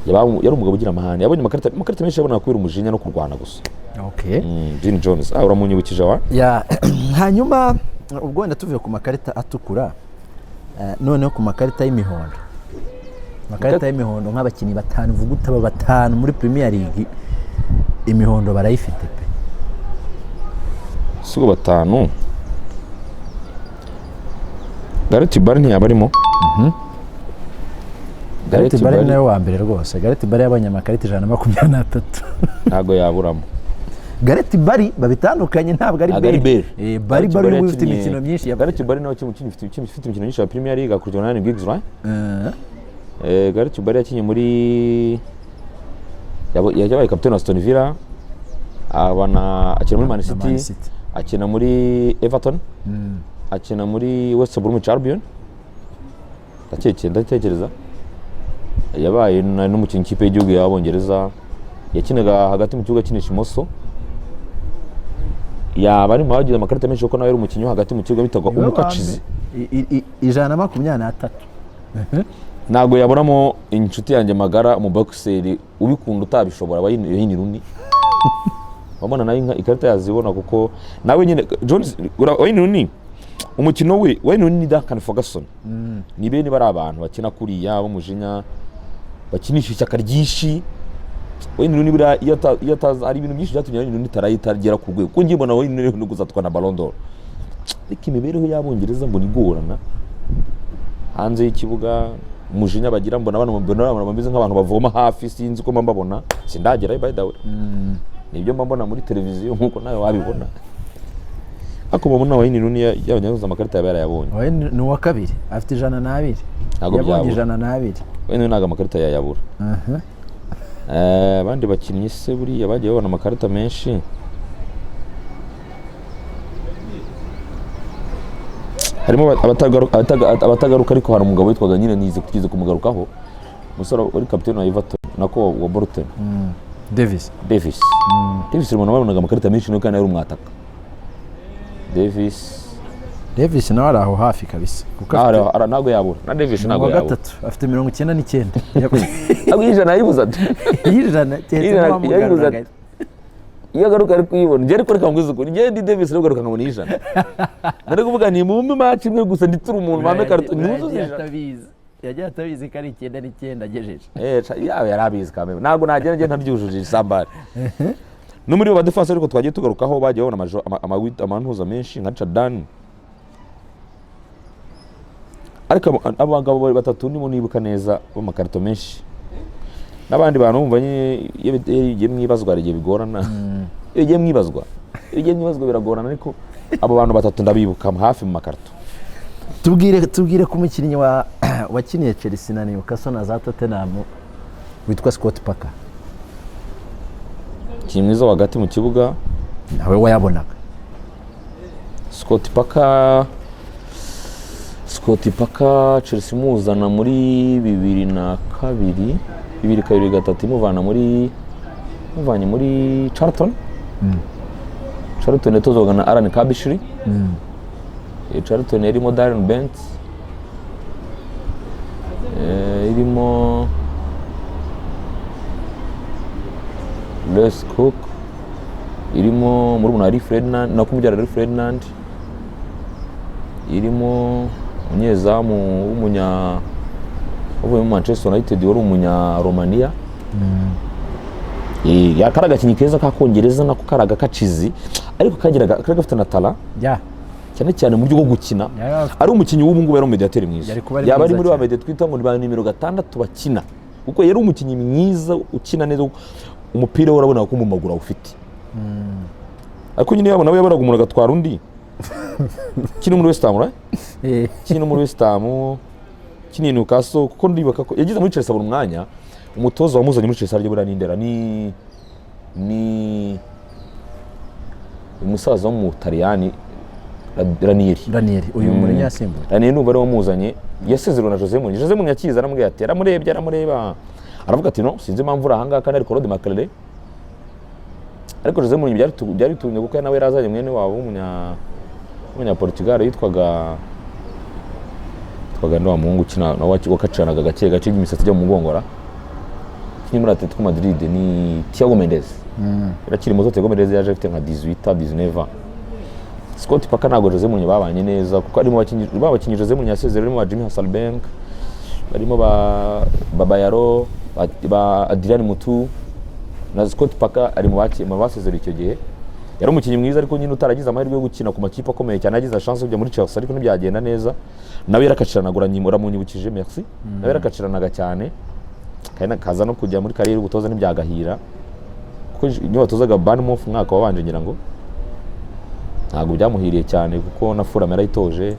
yari umugabo ugira amahane. Yabonye amakarita menshi, yabonaga kubera umujinya no kurwana gusa. Vin Jones, uramunyibukije wa. Ya, hanyuma ubwo wenda tuvuye ku makarita atukura, noneho ku makarita y'imihondo, amakarita y'imihondo nk'abakinnyi batanu uvuga utaba batanu muri Premier League imihondo barayifite pe. Sigo batanu, Gareth Bale ntiyaba arimo? Gareth Bale ni nawe wa mbere rwose. Gareth Bale yabonye amakarita 123. Ntabwo yaburamo. Gareth Bale babitandukanye, ntabwo ari Ntabwo ari Bale. Bale. Bale Gareth Bale niwe ufite yakinnye- imikino myinshi ya Gareth Bale niwe umukinnyi ufite imikino myinshi ya Premier League, akurikirwa na Ryan Giggs, right? Gareth Bale yakinnye muri yabaye kapiteni wa Aston Villa, abana akina muri Man Na City, Man City. akina muri Everton, akina muri West Bromwich Albion, ndatekereza yabaye n'umukinnyi w'ikipe y'igihugu y'Abongereza. Yakinaga hagati mu kibuga akinisha imoso. Yaba ari mu bagize amakarita menshi, kuko nawe yari umukinnyi wo hagati mu kibuga bitagwa Niwe wa umukacizi. mbere. 123. Ntabwo yaburamo inshuti yanjye magara, umubokiseri ubikunda utabishobora, Wayne Rooney. Wabona nawe ikarita yazibona, kuko nawe nyine Jones Wayne Rooney, umukino we, Wayne Rooney ni Duncan Ferguson, ni bene bari abantu bakina kuriya b'umujinya, bakinisha ishyaka ryinshi. Wayne Rooney buriya iyo ataza, hari ibintu byinshi byatumye Wayne Rooney itagera ku rwego, kuko ngiye mbona Wayne Rooney no kuzatwara na Ballon d'Or, ariko imibereho y'Abongereza mbona igorana hanze y'ikibuga, umujinya bagira. Mbona abantu bameze nk'abantu bavoma hafi, sinzi uko mba mbabona, sindagerayo by the way, nibyo mba mbona muri televiziyo nk'uko nawe wabibona, ariko mbona Wayne Rooney yabuze amakarita yaba yarayabonye. Oya, ni uwa kabiri, afite 102. Ntabwo Yabonye byabura. 102. Wayne Rooney ntabwo amakarita yayabura. Abandi bakinnyi se buriya bagiye babona amakarita menshi, harimo abatagaruka, ariko hari umugabo witwaga nyine nize tugeze kumugarukaho, umusore wari kapiteni wa Everton, nako wa Bolton. Davis. Davis, Davis umuntu wabonaga amakarita menshi nawe, kandi yari umwataka Davis. Davis nawe ari aho hafi kabisa, kuko Ntabwo yabura na Davis. Ni Ntabwo uwa yabura. gatatu, afite 99. Ntabwo 100 yayibuze ati Y'ijana keretse Ijana n'uwamugaruraga. yayibuze. Iyo agaruka ari kuyibona njye, ariko reka ngwize ukuri, njye ndi Davis rero ugaruka nkabona 100, nari kuvuga ni mumpe match imwe gusa nditura umuntu, bampe karito Buriya nuzuze yagiye 100. atabizi, Yagiye atabizi ko ari 99 agejeje. Yaba yari abizi kameme, ntabwo nagenda njye ntabyujuje isambari. No muri bo ba defense ariko twagiye tugarukaho, bagiye babona amantuza menshi nka Richard Dunne. Ariko abo bagabo batatu ndimo nibuka neza b'amakarito menshi, n'abandi bantu bumva nyine iyo bigiye mu ibazwa hari igihe bigorana. Iyo bigiye mu ibazwa biragorana, ariko abo bantu batatu ndabibuka hafi mu makarito. Tubwire ko umukinnyi wa wakiniye Chelsea na Newcastle na za Tottenham witwa Scott Parker. Umukinnyi mwiza wo hagati mu kibuga. Nawe wayabonaga. Scott Parker, Scott Parker, Chelsea imuzana muri 2002, 2023, imuvana muri imuvanye muri Charlton. Charlton yatozwaga na Alan Curbishley. Charlton yarimo Darren Bent, irimo Les Cook, irimo murumuna wa Rio Ferdinand na kumubyara Rio Ferdinand, irimo umunyezamu w'umunya wavuye muri Manchester United wari umunya Romania. Kari agakinnyi keza k'akongereza nako kari agakacizi, ariko kagiraga kari gafite na tala cyane cyane mu buryo bwo gukina. Ari umukinnyi w'ubu ngubu yari umumediateri mwiza. Yari kuba ari Yaba ari mwiza muri wa cyane. media twita ngo ni ba nimero 6 bakina, kuko yari umukinnyi mwiza ukina neza umupira we, urabona ko mu maguru awufite. Ariko nyine yabona we yabonaga umuntu agatwara undi. Kini muri West Ham, right? Kini muri West Ham, kini Newcastle, kuko ndibuka ko yagize muri Chelsea abona umwanya. Umutoza wamuzanye muri Chelsea arya buriya nindera ni umusaza wo mu Butaliyani, Ranieri. Ranieri uyu Mourinho yasimbuye. Ranieri numva ariwe wamuzanye, yasezerewe na Jose Mourinho. Jose Mourinho akiza aramubwira ati, aramurebye, aramureba, aravuga ati: "No sinzi impamvu uri ahangaha kandi ari Claude Makelele." Ariko Jose Mourinho byari bitumye, kuko nawe yari azanye mwene wabo w'umunya Portugal yitwaga wa muhungu ukina nawe wakacanaga gake gake imisatsi ijya mu mugongora, ukina muri Atletico Madrid, ni Thiago Mendes. Yarakiri muto. Thiago Mendes yaje afite nka 18 19 ans. Scott Parker ntabwo Jose Mourinho babanye neza, kuko arimo abakinnyi babakinnyi Jose Mourinho yasezereye, barimo ba Jimmy Hasselbaink, barimo ba Babayaro, ba Adrian Mutu, na Scott Parker ari mu basezereye icyo gihe. Yari umukinnyi mwiza, ariko nyine utaragize amahirwe yo gukina ku makipe akomeye cyane. Yagize chance yo kujya muri Chelsea ariko ntibyagenda neza. Nawe yarakaciranaga, uramunyibukije, merci. Nawe yarakaciranaga cyane, kandi akaza no kujya muri carrière y'ubutoza ntibyagahira, kuko niyo watozaga Bournemouth umwaka wabanje ngira ngo ntabwo byamuhiriye cyane, kuko na Fulham yarayitoje.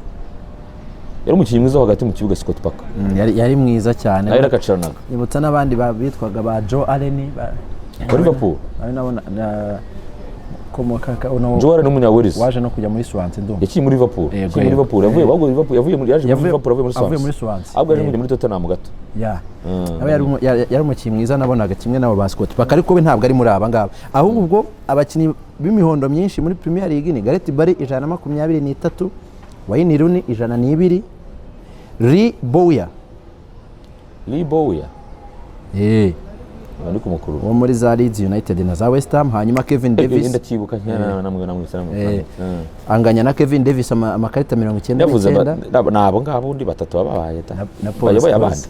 Yari umukinnyi mwiza wo hagati mu kibuga, Scott Parker. Yari mwiza cyane. Nawe yarakaciranaga. Nibutsa n'abandi bitwaga ba Joe Allen Kwa Liverpool. Ari nabo komoka uno Joe Allen n'umunya Wales. Waje no kujya muri Swansea ndumva. Yakinnye muri Liverpool. Yego, Yakinnye muri yego. Liverpool, yavuye ahubwo Liverpool, yavuye muri yaje muri Liverpool avuye muri Avuye Swansea. Muri Swansea. Ahubwo yaje kujya muri Tottenham gato. Ya, nawe yari umukinnyi mwiza nabonaga kimwe n'abo ba Scott Parker, ariko we ntabwo ari muri aba ngaba. Ahubwo ubwo abakinnyi b'imihondo myinshi muri Premier League ni Gareth Bale 123, Wayne Rooney 102, Lee Bowyer. Lee Bowyer ari ku mukuru. Wo muri za Leeds United na za West Ham, hanyuma Kevin Davis. Ndacyibuka namwe namwe namwe. Anganya na Kevin Davis amakarita mirongo icyenda Yavuze n'icyenda. Ni abo ngabo undi batatu babaye ta Na Paul bayoboye Scholes. Abandi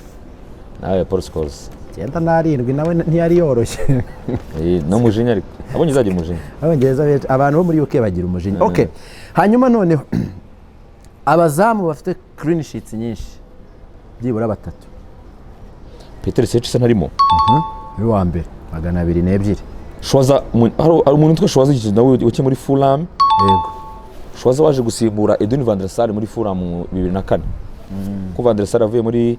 nawe Paul Scholes. 97 nawe ntiyari yoroshye. No mujinya, ariko abonye izagira umujinya. Abongereza benshi, abantu bo muri UK bagira umujinya. Okay, hanyuma noneho abazamu bafite clean sheets nyinshi byibura batatu. Peter Cech se ntarimo? Uri wa mbere, 202. Schwarzer, hari umuntu witwa Schwarzer iki nawe ukina muri Fulham. Yego. Schwarzer waje gusimbura Edwin van der Sar muri Fulham mu 2004, kuko van der Sar avuye muri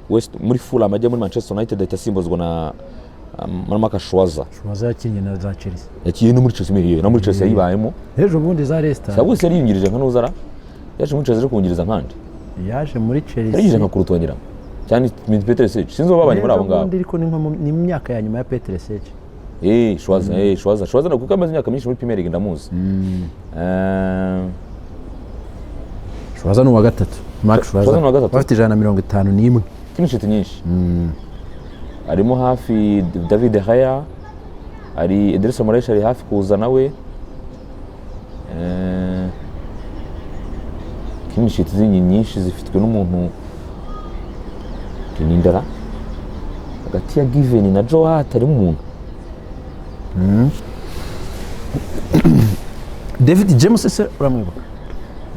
West, muri Fulham ajya muri Manchester United, ahita asimbuzwa na Mark Schwarzer. Schwarzer yakinnye na za Chelsea. Yakinnye no muri Chelsea, no muri Chelsea yayibayemo. Ejo bundi za Leicester. Sabwo se yari yungirije nka Nuzara, yaje muri Chelsea aje kungiriza nkandi. Yaje muri Yarigije Chelsea. nka Courtois ngira ngo, cyane ni Peter Cech, sinzi uwo babanye muri abo Ejo ngabo. bundi, ariko ni nko ni mu myaka ya nyuma ya Peter Cech. Schwarzer, Schwarzer kuko amaze imyaka myinshi muri Premier League, ndamuzi. Schwarzer ni uwa gatatu, Mark Schwarzer Schwarzer ni uwa gatatu. bafite 151. Clean sheet nyinshi harimo hafi David De Gea, hari Ederson Moraes ari hafi kuza nawe. Clean sheet zindi nyinshi zifitwe n'umuntu. Nindara hagati ya Given na Joe Hart harimo umuntu. David James se uramwibuka?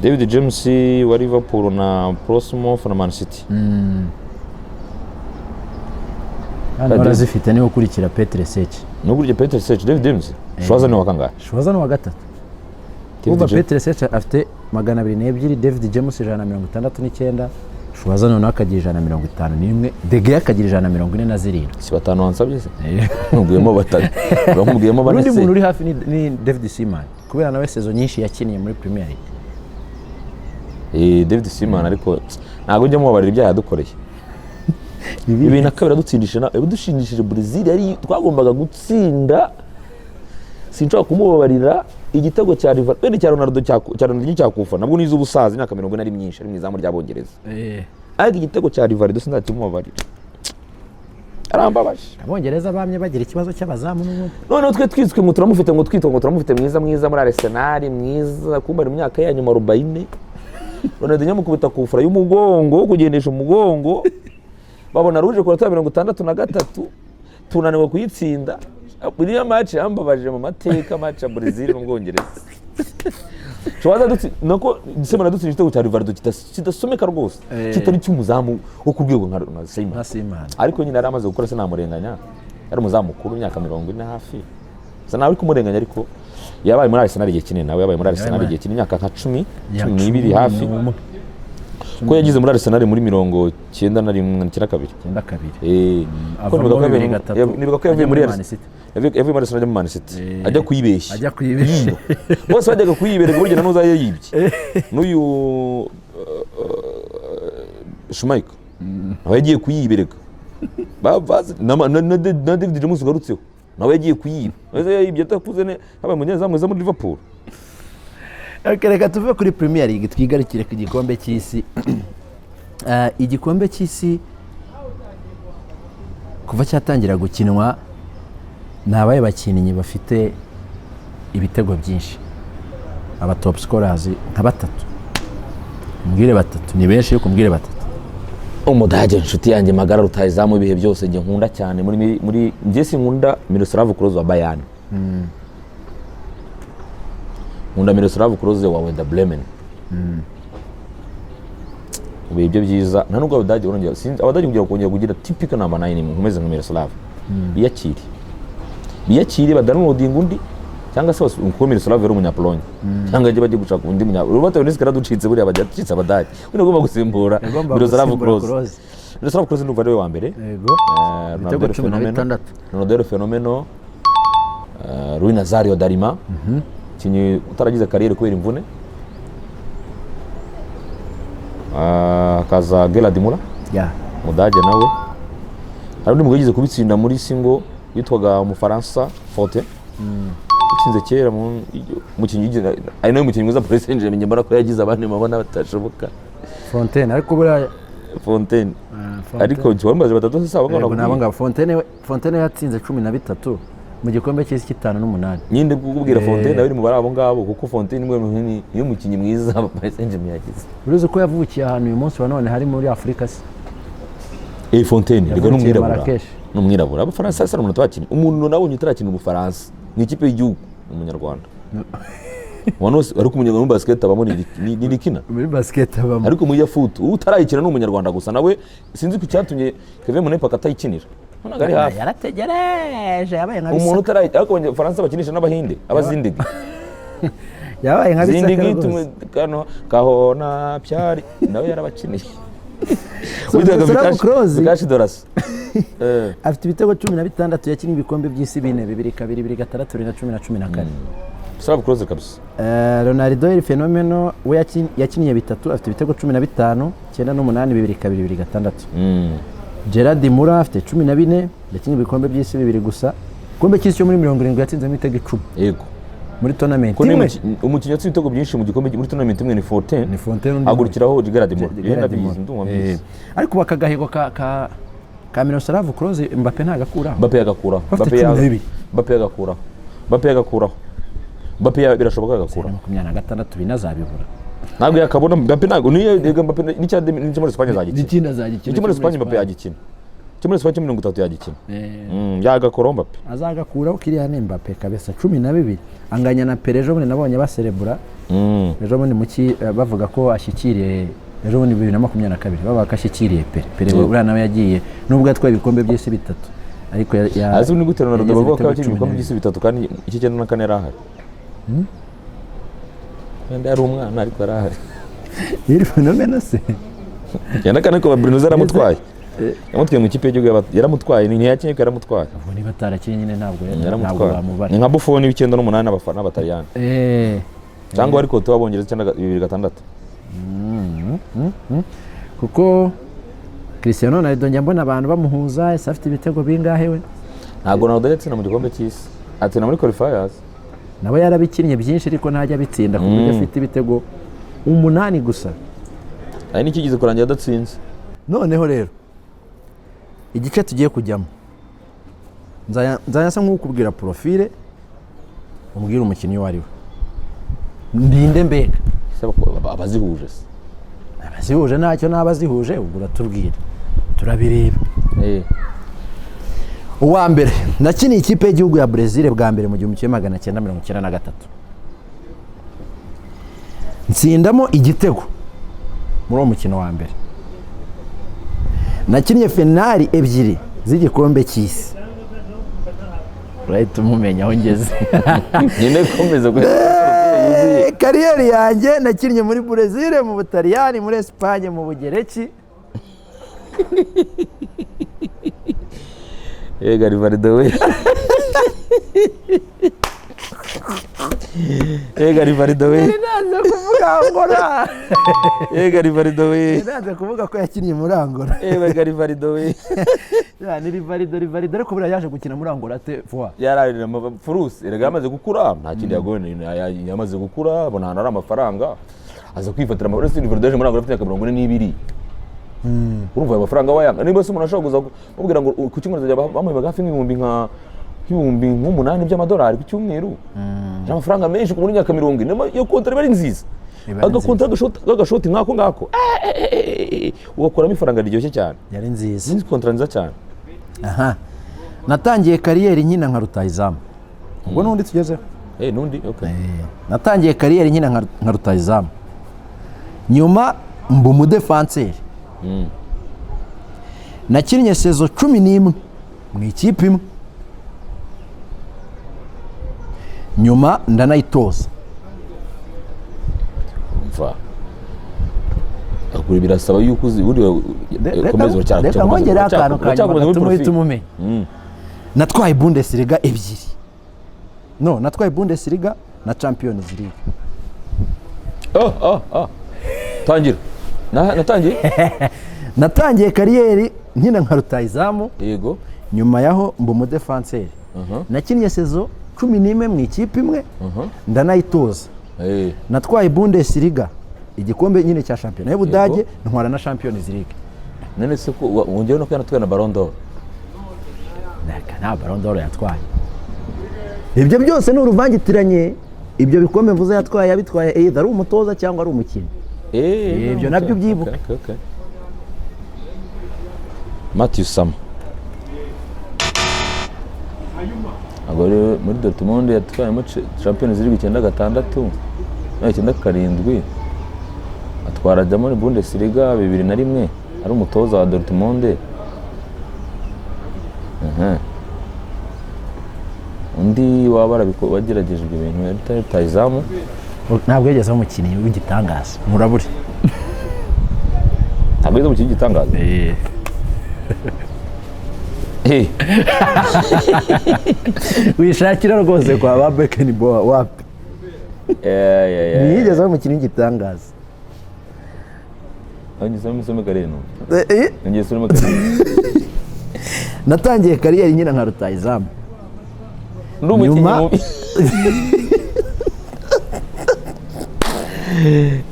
David James wa Liverpool na Portsmouth na Man City. Hano barazifite, niwe ukurikira Petr Cech. Nubwo Petr Cech, David James Schwarzer ni wa kangahe? Schwarzer ni uwa gatatu. David Uva James. Petr Cech afite 202, David James 169, Schwarzer noneho akagira 151, De Gea akagira 147. Si batanu wansabye se? Nkubwiyemo batatu, nkubwiyemo bane Undi se. muntu uri hafi ni David Seaman, kubera nawe saison nyinshi yakiniye muri Premier League. Eh, David Seaman, ariko ntabwo njya mubabarira ibyaha yadukoreye. 2002 yadutsindishije, yadushindishije Brazil yari twagombaga gutsinda. Sinshobora kumubabarira igitego cya Liverpool wenda cya Ronaldo, cya Ronaldinho cyakufa nabwo nize ubusaza, imyaka 40 ari myinshi, ari mu izamu ry'Abongereza, ariko igitego cya Rivaldo sinzakimubabarira, arambabaje. Abongereza bamye bagira ikibazo cy'abazamu n'ubundi. Noneho twe twitswe ngo turamufite, ngo twitwa ngo turamufite mwiza mwiza muri Arsenal, mwiza kumba mu myaka ya nyuma 40. Ronaldinho amukubita ku fura y'umugongo wo kugendesha umugongo, babona rouge ku minota 63, tunaniwe kuyitsinda. Iriya match yambabaje mu mateka, match ya Brazil n'Ubwongereza. Tubaza dutsi nako Seaman dutsinze igitego cya Rivaldo kidasomeka rwose, kitari cy'umuzamu wo ku rwego nka Seaman. Nka Seaman. Ariko nyine yari amaze gukora, sinamurenganya, yari umuzamu mukuru, imyaka 40 hafi, sa nawe kumurenganya. Ariko yabaye muri Arsenal igihe kinini, nawe yabaye muri Arsenal igihe kinini, imyaka nka 10, 12 hafi, ko yagize muri Arsenal muri 91, 92. 92. Eh, ko Avamo nibuka ko 2003. nibuka ko yavuye Ajya muri muri Man Arsenal City. Yavuye muri Arsenal ajya muri Man City, ajya kuyibeshya. Ajya kuyibeshya. Yiba. Bose bajyaga kuyibereka, burya na n'uzayo yibye, n'uyu Schmeichel nawe yagiye kuyibereka. Na David James ugarutseho nawe yagiye kuyiba. Nawe yayibye atakuze ne habaye umunyezamu mwiza muri Liverpool. Okay, reka tuve kuri Premier League twigarukire ku gikombe cy'isi. Igikombe cy'isi kuva cyatangira gukinwa, ni abahe bakinnyi bafite ibitego byinshi, aba top scorers nka batatu? Umbwire batatu, ni benshi ariko umbwire batatu. Umudage, inshuti yanjye magara, rutahizamu ibihe byose njye nkunda cyane muri njye sinkunda Miroslav Klose wa Bayern, nkunda Miroslav Klose wa Werder Bremen mu bihe bye byiza. Nta nubwo Abadage barongera, sinzi Abadage kugira kongera kugira typical number 9 nkomeze nka Miroslav. Biyakire, biyakire, badownloadinga undi, cyangwa se kuko Miroslav yari umunyapolonye, cyangwa ajye bajye gushaka undi munya Roberto Lewandowski yaraducitse buriya, bajya acitse Abadage, buriya agomba gusimbura Yagomba Miroslav gusimbura Klose. Klose. Miroslav Klose ndumva ariwe wa mbere. Yego. Ronaldo Ibitego cumi na Fenomeno. bitandatu. Ronaldo Fenomeno, Rui Nazario Darima, umukinnyi utaragize carrière kubera imvune. Hakaza Gerard Müller, Umudage nawe. Hari undi mugabo yigeze kubitsinda muri singo yitwaga Umufaransa Forte, utsinze kera umukinnyi ari nawe mukinnyi mwiza Paris Saint-Germain. Njye mbona ko yagize abandi mabona batashoboka. Fontaine ariko buriya. Fontaine. Fontaine. Ariko wambaje batatu se abo? Yego, nabo ngabo. Fontaine Fontaine yatsinze 13 mu gikombe cy'isi cy'itanu n'umunani. Nyine kukubwira, Fontaine nawe uri mu bari abo ngabo, kuko Fontaine niwe niwe mukinnyi mwiza Paris Saint-Germain yagize. Uruzi ko yavukiye ahantu uyu munsi wa none hari muri Afurika se? Eh, Fontaine rega ni Yavukiye umwirabura. Marrakesh. Ni umwirabura. Abafaransa se umuntu utabakinnye, umuntu nabonye utarakina Ubufaransa mu ikipe y'igihugu ni Umunyarwanda. Umuntu wese ariko Umunyarwanda muri basket abamo ni Rikina. Muri basket abamo. Ariko muri ya foot utarayikina ni Umunyarwanda gusa nawe. Sinzi ku cyatumye Kevin Munepa atayikinira, ntabwo ari hafi. Yarategereje, yabaye nka Umuntu Bisaka. utarayi, ariko Abafaransa bakinisha n'Abahinde, abazindigi. Yabaye nka Bisaka Zindigi rwose. tumwe kano kahona pyari nawe yarabakiniye. So, Witwaga Miroslav Klose. Vikash Dorasi. Afite ibitego 16, yakinnye ibikombe by'isi bine: 2-2, 2-6, 2-10 na 14. Miroslav Klose kabisa. Ronaldo El Fenomeno we yakiniye bitatu, afite ibitego 15, 98, 2-2, 2-6. Gerard Müller afite 14, yakinnye ibikombe by'isi bibiri gusa. Igikombe cy'isi cyo muri 70 yatsinzemo ibitego 10 muri tournament Ko ni imwe. Umukinnyi watsinze ibitego byinshi mu gikombe muri tournament imwe ni Fontaine. Ni Fontaine, undi Agurikiraho Gerard Müller. Gerard Ndabizi, Müller. ndumva mbizi. Ariko bakagahigo ka Miroslav Klose, Mbappe ntagakuraho. Mbappe yagakuraho. Bafite Mbappe 12. Mbappe yagakuraho. Mbappe yagakuraho. Mbappe birashoboka yagakuraho. 26 binazabibura. Ntabwo yakabona Mbappe, ntabwo niyo yega Mbappe n'icya n'icyo muri Espagne azagikina. N'ikindi azagikina. Icyo muri Espagne Mbappe yagikina, icyo muri Espagne 30 yagikina. Yagakora Mbappe. Azagakuraho kiriya ni Mbappe kabisa. 12 anganya na Pele. Ejo bundi nabonye baserebura, ejo bundi muki bavuga ko ashyikiriye, ejo bundi 2022 bavuga ko ashyikiriye Pele. Pele uriya nawe yagiye, nubwo yatwaye ibikombe by'isi bitatu, ariko Azi ni gute Ronaldo yageze bavuga ko ibitego yakina cumi ibikombe na by'isi bitatu kandi icy'icyenda na kane yari ahari? Wenda yari umwana, ariko yari ahari. Bibiri. Iri phenomena se? 94, ariko Bruno yaramutwaye, yamutwaye mu ikipe y'igihugu, yaramutwaye, ntiyakinye ariko yaramutwaye. Ubwo niba atarakinnye nyine ntabwo Yaramutwaye. bamubara. Ni nka Buffon w'98 n'Abataliyani, cyangwa ariko tuba Abongereza 9 2006. Kuko Cristiano Ronaldo njya mbona abantu bamuhuza, ese afite ibitego bingahe we? Ntabwo Ronaldo yatsinda mu gikombe cy'isi, atsinda muri qualifiers. Nawe yarabikinnye byinshi, ariko ntajya abitsinda ku buryo afite ibitego 8 gusa. Hari n'ikigize kurangira adatsinze. Noneho rero igice tugiye kujyamo, nzajya nsa nk'ukubwira profile, umbwire umukinnyi uwo ari we, ndinde mbega. Ese abazihuje se? Abazihuje ntacyo, n'abazihuje ubwo uratubwira, turabireba. Uwa mbere, nakiniye ikipe y'igihugu ya Brezil bwa mbere mu 1993, ntsindamo igitego muri uwo mukino wa mbere. Nakinnye finali ebyiri z'igikombe cy'isi. Urahita umumenya aho ngeze. Nyine komeza. Carrière yanjye, nakinnye muri Brezil, mu Butaliyani, muri Esipanye, mu Bugereki. Yega Rivaldo we, yega Rivaldo we. Nanze kuvuga Angola. Yega Rivaldo we. Nanze kuvuga ko yakinnye muri Angola. Yega Rivaldo we. Ya, ni Rivaldo, Rivaldo, ariko buriya yaje gukina muri Angola te vuba. Yararira furuse erega, yamaze gukura, nta kindi yagoye, yamaze gukura, abona ahantu hari amafaranga, aza kwifatira amafaranga. Rivaldo yaje muri Angola afite imyaka 42. Urumva ayo mafaranga wayanga? Niba se umuntu ashobora kuza kumubwira ngo ku cyumweru azajya bamuhembaga hafi nk'ibihumbi nk'umunani by'amadolari ku cyumweru, ni amafaranga menshi ku muntu w'imyaka 40. Niyo iyo kontara iba ari nziza. Iba ari Agakontara k'agashoti nk'ako ngako, ugakuramo ifaranga riryoshye cyane. Yari nziza. Ni kontara nziza cyane. Aha, natangiye carrière nkina nka rutahizamu. Ubwo n'undi tugezeho. N'undi, okay. Natangiye carrière nkina nka rutahizamu, nyuma mba umudefanseri. Nakinnye saison 11 mu ikipe imwe, nyuma ndanayitoza. Umva. Agura birasaba yuko uzi ubundi komeza. Reka nkongere akantu ka nyuma gatuma uhita umumenya. Natwaye Bundesliga ebyiri, no natwaye Bundesliga na Champions League. Oh oh oh, tangira. Natangiye. Natangiye carrière nkina nka rutahizamu, nyuma yaho mba umudefanseri. Nakinnye saison 11 mu ikipe imwe, ndanayitoza. Natwaye Bundesliga, igikombe nyine cya shampiyona y'Ubudage, ntwara na Champions League. None se ko wongeyeho no kuyana na Ballon d'Or? Naka nta Ballon d'Or yatwaye. Ibyo byose ni uruvangitiranye. Ibyo bikombe mvuze yatwaye, yabitwaye either ari umutoza cyangwa ari umukinnyi. Ibyo nabyo ubyibuke. Okay. Matthew Sama. Ntabwo rero muri Dortmund yatwayemo Champions League 96 no 97, atwara ajya muri Bundesliga 2001 ari umutoza wa Dortmund. Undi waba wagerageje ibyo bintu yari rutahizamu. Ntabwo yigeze aba umukinnyi w'igitangaza, murabure. Ntabwo yize mu kintu gitangaza. Wishakira rwose kwa ba Beckenbauer, wapi. Yeah. Ntiyigeze aba umukinnyi w'igitangaza. Nongeye usome karindwi. Nongeye usome karindwi. Natangiye carrière nkina nka rutahizamu. Ndi umukinnyi mubi.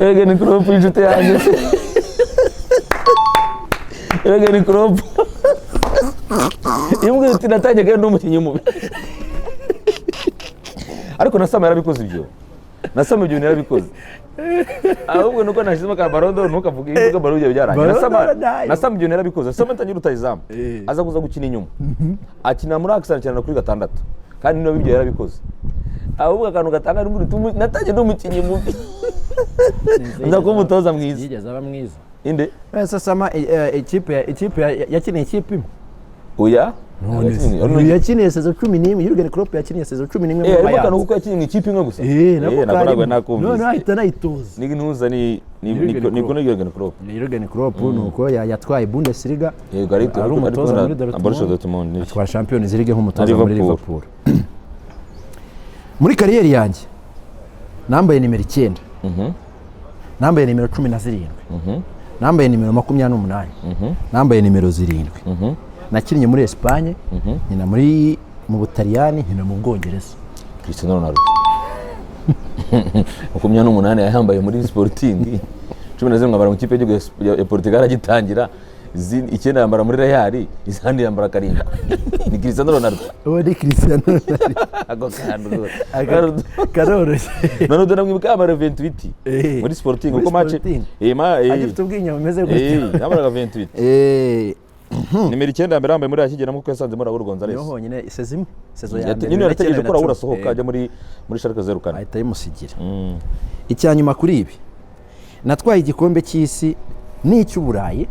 Erega ni Klopp inshuti yanjye. Erega ni Klopp. Iyo umbwira uti natangiye kandi ndi umukinnyi mubi. Ariko na Sama yarabikoze ibyo. Na Sama ibyo bintu yarabikoze, ahubwo nuko nashyizemo ka Ballon d'Or, ntukavuge iyo uvuga Ballon d'Or byarangiye. Na Ballon Sama, d'Or nayo. na Sama ibyo bintu yarabikoze. Sama atangira rutayizamu, aza kuza gukina inyuma, akina muri axe, akina kuri gatandatu, kandi niba ibyo yarabikoze. Ahubwo akantu gatanga natangiye ndi umukinnyi mubi, nza kuba umutoza mwiza. Yigeze aba mwiza? Inde? Ese Sama ikipe yakiniye ikipe imwe? Oya. Yakiniye saison 11. Jurgen Klopp yakiniye saison 11 Eh, muri harimo akantu Bayern. kuko yakiniye mu ikipe imwe gusa. Eh, nako nako ntabwo karimo. nakumvise. Noneho ahita anayitoza. Ni ntuza ni Jurgen ni Klopp. ni Jurgen Klopp. Ni Jurgen Klopp, nuko yatwaye Bundesliga. Yego, ariko ari umutoza muri na Borussia Dortmund. Dortmund ni Atwara Champions League nk'umutoza Na muri Liverpool. Liverpool. Muri kariyeri yanjye nambaye nimero 9, nambaye nimero 17, nambaye nimero 28, nambaye nimero 7. Nakinnye muri Espagne, nkina mu Butaliyani, nkina mu Bwongereza. Cristiano Ronaldo. 28 yayambaye muri Sporting, 17 ambara mu kipe y'igihugu ya Portugal agitangira, 9 yambara muri Real, izandi yambara 7. Ni Cristiano Ronaldo. Uwo ni Cristiano Ronaldo. Ako kantu rwose. Karoroshye. Ronaldo namwibuka yambara 28 muri Sporting Muri kuko match Sporting. ma Agifite ubwinyo bumeze gutya. Yambaraga 28. Nimero 9 ya mbere yambaye muri akigeramo kuko yasanzemo Raul Gonzalez. Niho honyine saison imwe, saison ya mbere. Nyine yarategereje ko Raul 2009. asohoka ajya muri Schalke 04. Ahita ayimusigira. Icya nyuma kuri ibi, natwaye igikombe cy'isi n'icy'Uburayi,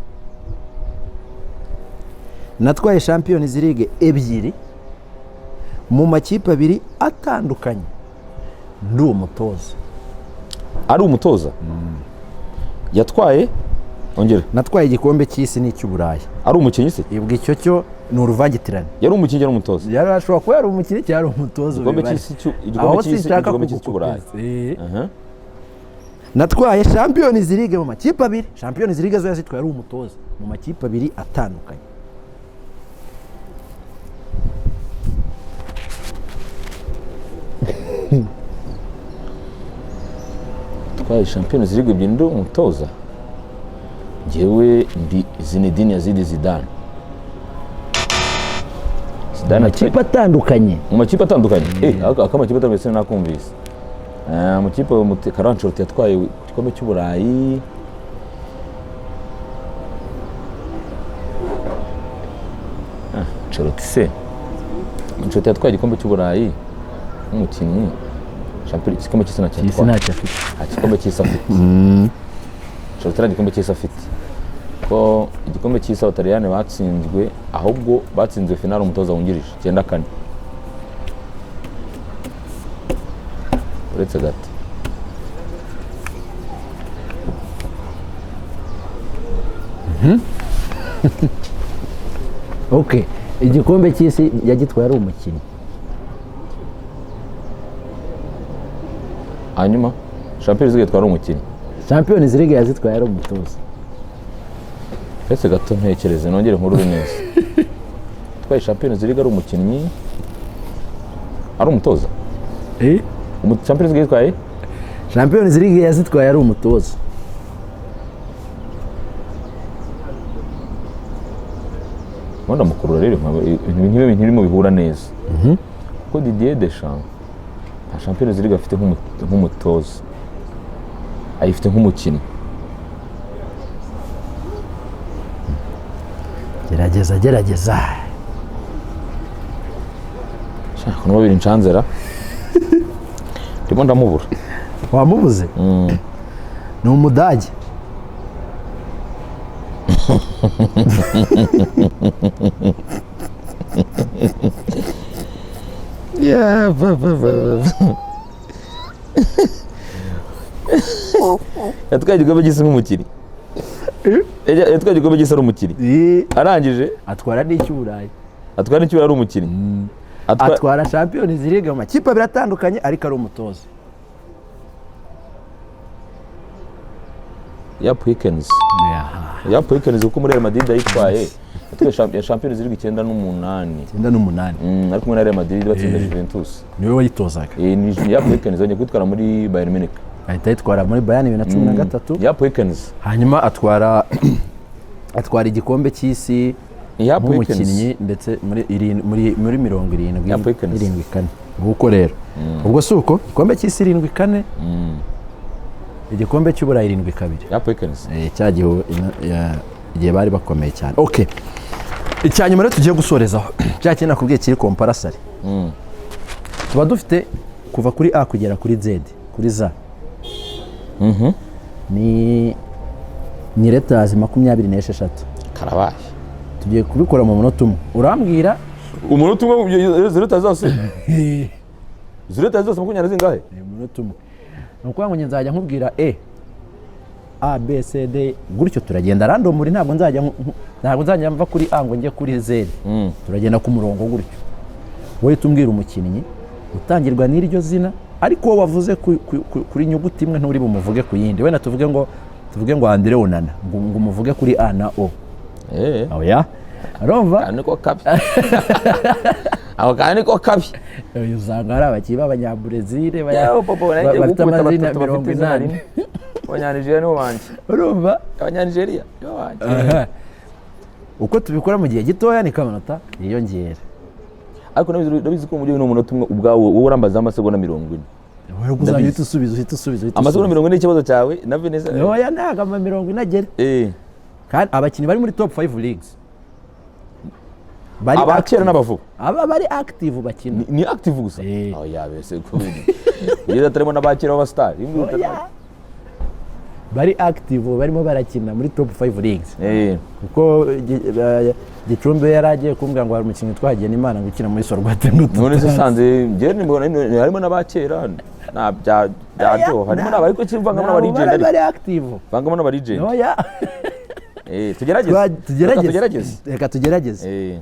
natwaye Champions League ebyiri mu makipe abiri atandukanye ndi umutoza. Ari umutoza yatwaye? Ongera. Natwaye igikombe cy'isi n'icy'Uburayi. Ari umukinnyi se? Ibwo icyo cyo ni uruvangitirane. Yari umukinnyi, yari umutoza? Yari ashobora kuba yari umukinnyi cyangwa yari umutoza, Igikombe ubibare. cy'isi igikombe Aho cy'isi, sinshaka igikombe cy'isi cy'Uburayi. kugukopeza. Aha. Natwaye Champions League mu makipe abiri. Champions League zo yazitwaye ari umutoza mu makipe abiri atandukanye. Twaye Champions League ebyiri ndi umutoza. Njyewe ndi Zinedine Yazid Zidane. Zidane Amakipe atandukanye. Mu makipe atandukanye. Aka amakipe atandukanye sinakumvise. Mu kipe Carlo Ancelotti yatwaye igikombe cy'Uburayi. Ancelotti se, Ancelotti yatwaye igikombe cy'Uburayi nk'umukinnyi. Igikombe cy'isi ntacyo Isi yatwaye. ntacyo afite. Nta gikombe cy'isi afite. Ancelotti nta gikombe cy'isi afite, ko igikombe cy'isi Abataliyani batsinzwe, ahubwo batsinzwe finale umutoza wungirije 94. Uretse gato. Ok, igikombe cy'isi yagitwaye ari umukinnyi. Hanyuma Champions League twari umukinnyi. Champions League yazitwaye ari umutoza. Uretse gato ntekereze, nongere nkurure neza. Twaye Champions League ari umukinnyi, ari umutoza. Champions League yitwaye Champions League yazitwaye ari umutoza. Ubundi amukurura rero ibintu nk'ibi ntirimo bihura neza, kuko Didier Deschamps nta Champions League afite nk'umutoza, ayifite nk'umukinnyi. Gerageza, gerageza. Shaka kuno babiri ncanzera, ndimo ndamubura. Wamubuze? Ni umudage. Yatwaye igikombe cy'isi nk'umukinnyi. Yatwaye igikombe cy'isi ari umukinnyi, arangije Atwara n'icy'Uburayi. Atwara n'icyubahiro ari umukinnyi. Atwara Champions League mu makipe abiri atandukanye ariko ari umutoza. Jupp Heynckes. Jupp Heynckes, kuko muri Real Madrid yayitwaye, yatwaye Champions League 98. 98. Ari kumwe na Real Madrid batsinda Juventus. Niwe wayitozaga. Ni Jupp Heynckes yongeye kwitwara muri Bayern Munich. Ahita ayitwara muri Bayern 2013. Jupp Heynckes. Hanyuma atwara igikombe cy'isi. Jupp Nk'umukinnyi ndetse muri 70 Jupp Heynckes. 74. Nguko rero, ubwo si uko igikombe cy'isi 74, igikombe cy'Uburayi 72. Jupp Heynckes. Cya gihe igihe bari bakomeye cyane. Okay, icya nyuma rero tugiye gusorezaho, cya kintu nakubwiye kiri compulsory. Tuba dufite kuva kuri A kugera kuri Z, kuri Z ni letters 26. Karabaye. Tugiye kubikora mu munota umwe, urambwira. Umunota umwe, izo letters zose, izo letters zose makumyabiri zingahe? Ni umunota umwe. Ni ukuvuga ngo njye nzajya nkubwira E, A, B, C, D gutyo, turagenda random. Ntabwo nzajya mva kuri A ngo njye kuri Z. Turagenda ku murongo gutyo, wowe tumbwira umukinnyi utangirwa n'iryo zina, ariko wowe wavuze kuri nyuguti imwe nturi bumuvuge ku yindi. Wenda tuvuge ngo Andre Onana, ngo umuvuge kuri A na O. Oya, urumva? Kandi niko kabi, ako kandi niko kabi. Uyu usanga hari abakinnyi b'Abanyaburezile Yewe papa, nagiye bafite gukubita amazina batatu bafite mirongo izina inani. rimwe. Abanyanigeriya nibo banjye. Urumva? Abanyanigeriya nibo banjye. Aha. Uko tubikora mu gihe gitoya niko amanota yiyongera. Ariko ndabizi ko mu buryo n'umunota umwe ubwawe wowe urambaza amasegonda 40. Wowe uzajya uhita usubiza, uhita usubiza, uhita Amasegonda usubiza. 40, ikibazo cyawe na Vanessa. Oya, ntabwo ama 40 agera. Kandi abakinnyi bari muri top 5 leagues bari Abakera active. n'abavuba. Aba bari active bakina. Ni active gusa. Eh. Oh ya bese ko ugeze atarimo n'abakera b'abasitari. Oya. Bari active, barimo barakina muri top 5 leagues. Kuko Gicumbi yari agiye kumbwira ngo hari umukinnyi twagiye n'Imana ngo ukina muri Sorwate ngo None se tutazi. sanze njye mbona harimo n'abakera na bya byaryoha, harimo n'abari, ariko kivangamo Ntabwo n'abalegend. bari Ariko bari active. vangamo n'abalegend. Oya. Tugerageze. Tugerageze. Reka tugerageze. Reka tugerageze.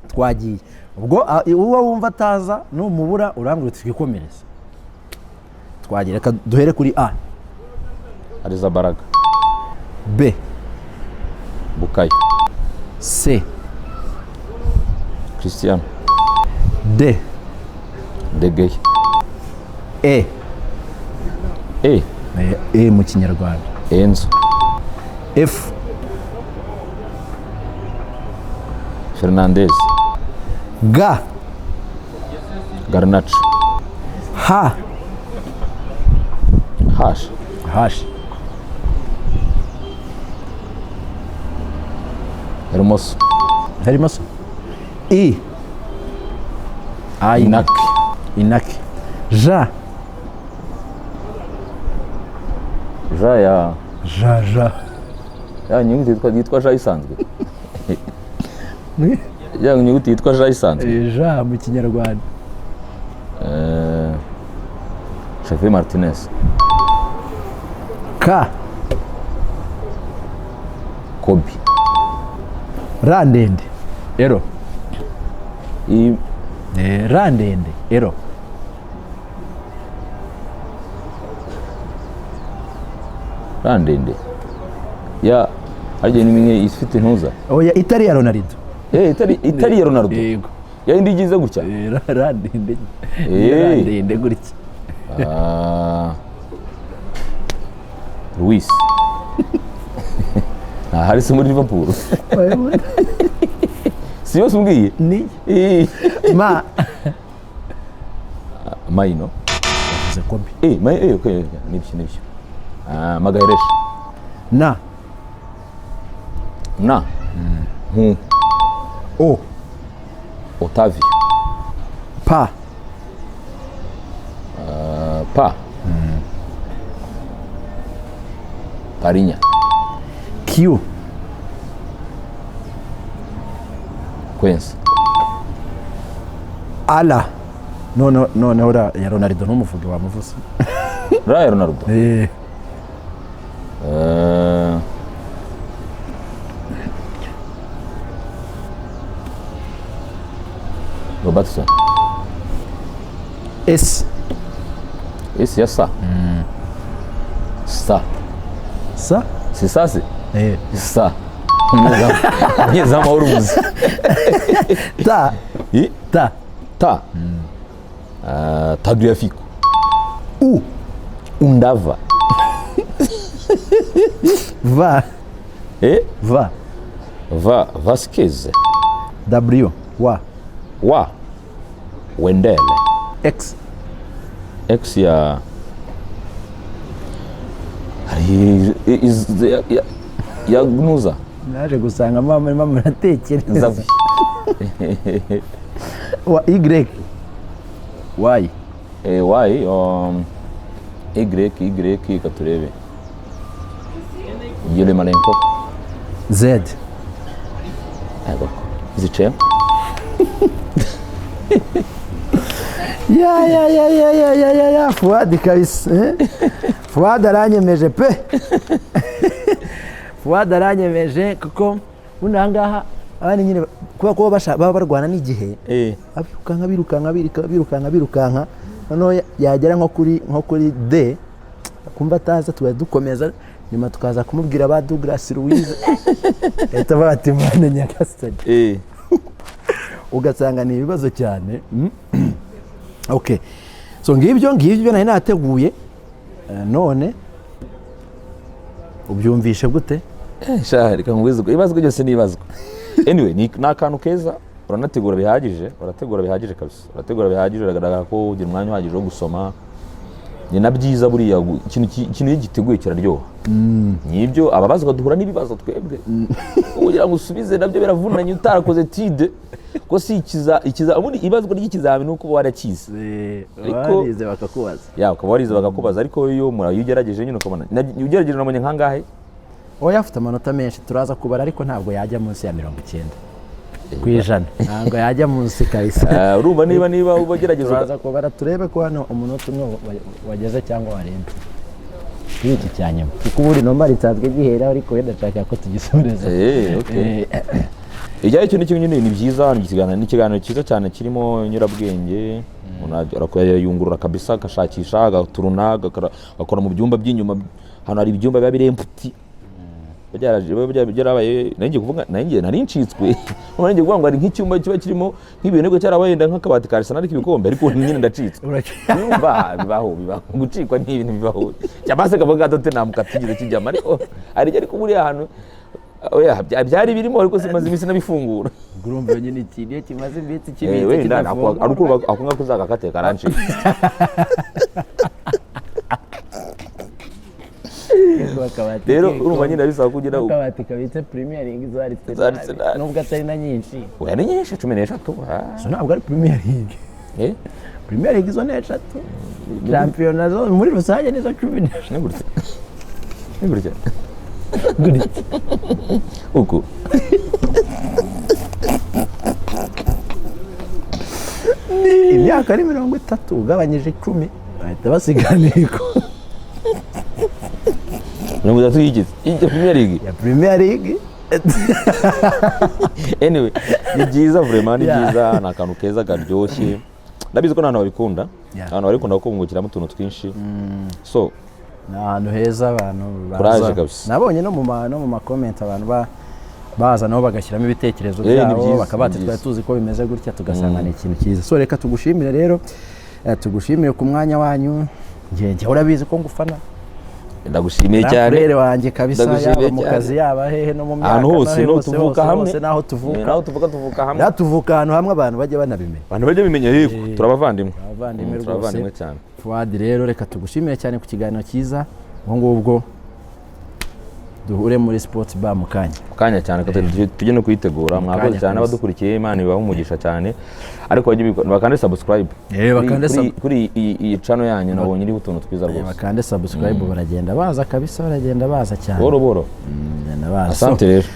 Twagiye ubwo, uwo wumva ataza numubura urambwira uti twikomereze. Twagiye, reka duhere kuri A. Arrizabalaga. B. Bukayo. C. Cristiano. D. De Gea. E. E. E mu Kinyarwanda. Enzo. F. Fernandez. G. Garnacho. H. Hash. H. Hermoso. Harimo so I, A. Inaki. Inaki. J. Ja ya J, J. Ya nyuguti yitwa Ja isanzwe, ya nyuguti yitwa Ja isanzwe. J mu Kinyarwanda. Xavier Martinez. K. Kobe. R ndende, ero. I. R ndende, ero. Ra ndende ya harya ni imwe ifite intuza. Oya, itari ya Ronaldo. Itari ya Ronaldo? Yego. Ya indi igize gutya? R ndende. R ndende gutya. Ah, Luis nta hari se muri Liverpool, si yose umbwiye? Ni ma. Mainoo. Yavuze Kobbie. Okay, nibyo. Ah, Magalhães. Na. Na nku. O. Otavio. Pa. Pa. Parinya. Q. Quenza. Ala none noneho ra ya Ronaldo ntumuvuge, wamuvuze. Ra ya Ronaldo. Robertson. S. S ya sa. Sa. Sa. Si sa se? Sa. Umunyezamu w'urubuzi. Ta. I? Ta. Ta. Ah, Tagliafico. U. Undava. Va. Eh? Va. Va, Vasquez. W, wa. Wa, Wendell. X. X ya hari ya Nuza. Naje gusanga mama murimo muratekereza. Nzavi. Wa, Y, Y. Y, Y, Y, reka turebe. Yermolenko. Z. Yego. Zicaye. Ya ya ya ya ya ya ya ya, Fuadi kabisa, eh? Fuadi aranyemeje pe. Fuadi aranyemeje kuko buno aha ngaha abandi nyine kubera ko baba barwana n'igihe, birukanka birukanka birukanka birukanka birukanka, noneho yagera nko kuri D akumva ataza, tugahita dukomeza, nyuma tukaza kumubwira ba Douglas Luiz, ahita avuga ati: "Mwana nyagasani." Ugasanga ni ibibazo cyane. Okay, so ngibyo ngibyo nari nateguye. None ubyumvishe gute? Sha, reka nkubwize uko ibazwa ryose ni ibazwa. Anyway, ni akantu keza, uranategura bihagije, urategura bihagije kabisa, urategura bihagije, uragaragara ko ugira umwanya uhagije wo gusoma. Ni na byiza buriya, ikintu iyo giteguye kiraryoha. Nibyo, ababazwa duhura n'ibibazo twebwe, kugira ngo usubize nabyo biravunanye utarakoze étude, ko si ikiza ikiza ubundi ibazwa ry'ikizamini nuko uba warakize. Warize bakakubaza. Ya, ukaba warize bakakubaza, ariko iyo ugerageje nyine ukabona ugerageje unamenye nkangahe. Oya, afite amanota menshi, turaza kubara, ariko ntabwo yajya munsi ya 90%, ntabwo yajya munsi kabisa. Urumva niba uba ugerageza Turaza kubara turebe ko hano umunota umwe wageze cyangwa warenze kuri iki cya nyuma, kuko ubundi nomba risanzwe gihera, ariko wenda ndashaka ko tugisoreza. Okay. Ijyayo icyo ni kimwe nyine, ni byiza, ni ikiganiro cyiza cyane kirimo inyurabwenge. Umuntu arayungurura kabisa, agashakisha, agaturuna, agakora mu byumba by'inyuma. Hano hari ibyumba biba biri empty, biba byarabaye. Nari ngiye kuvuga, nari ncitswe, nari ngiye kuvuga ngo hari nk'icyumba kiba kirimo nk'ibintu, ariko cyarabaye wenda nk'akabati ka Arsenal k'ibikombe, ariko nyine ndacitswe. Urumva bibaho, bibaho gucikwa, ni ibintu bibaho, cyangwa se kavuga Tottenham katigeze kijyamo, ariko hari, ariko buriya ahantu oya, byari birimo, ariko simaze iminsi nabifungura. Urumva nyine ikintu iyo kimaze iminsi kibitse Wenda kidafungura. ari uko ako ngako uzagakate karancika. Akabati Rero k'ibikombe. urumva nyine bisaba kugira Akabati kabitse Premier League za Za Arsenal Arsenal. nubwo atari na nyinshi. Oya, ni nyinshi, 13, ah. So ntabwo ari Premier League. Premier League zo ni eshatu, shampiyona zo muri rusange nizo 13. Ni gutya, ni gutya. Gutya. Uku. Imyaka ari 30 ugabanyije 10 bahita basigana iko. 30 yigize ijya Premier League. Ya Premier League. Anyway, ni byiza vraiment, ni byiza, ni akantu keza karyoshye, ndabizi ko n'abantu babikunda. Abantu babikunda kuko bungukiramo utuntu twinshi, so Ni ahantu heza abantu baza. Courage kabisa. Nabonye no mu ma comments abantu baza nabo bagashyiramo ibitekerezo Ni byabo, byiza, bakaba bati ni twari byiza. tuzi ko bimeze gutya, tugasanga ni ikintu cyiza. So reka tugushimire rero, tugushimire ku mwanya wanyu. Njye urabizi ko ngufana. Ndagushimiye cyane. Frère wanjye kabisa. Ndagushimiye Yaba mu cyane. kazi, yaba hehe, no mu myaka, Ahantu hose no no hose, tuvuka hose, hamwe. hose n'aho tuvuka. Naho tuvuka, tuvuka hamwe. Rero tuvuka ahantu hamwe, abantu bajya banabimenya. Abantu bajya bimenya, yego, turabavandimwe. Abavandimwe rwose. Turabavandimwe cyane. Fuadi, rero reka tugushimire cyane ku kiganiro cyiza. Ubwo ngubwo duhure muri sports bar mu kanya. Mu kanya cyane, ko tujye no kuyitegura. Mwakoze Kanya cyane kabisa. abadukurikiye, Imana ibahe umugisha cyane, ariko bajye bakande subscribe Bakande kuri iyi channel yanyu, nabonye iriho utuntu twiza rwose. Bakande subscribe, baragenda baza kabisa, baragenda baza cyane. Buhoro buhoro. Baragenda baza. Asante rero.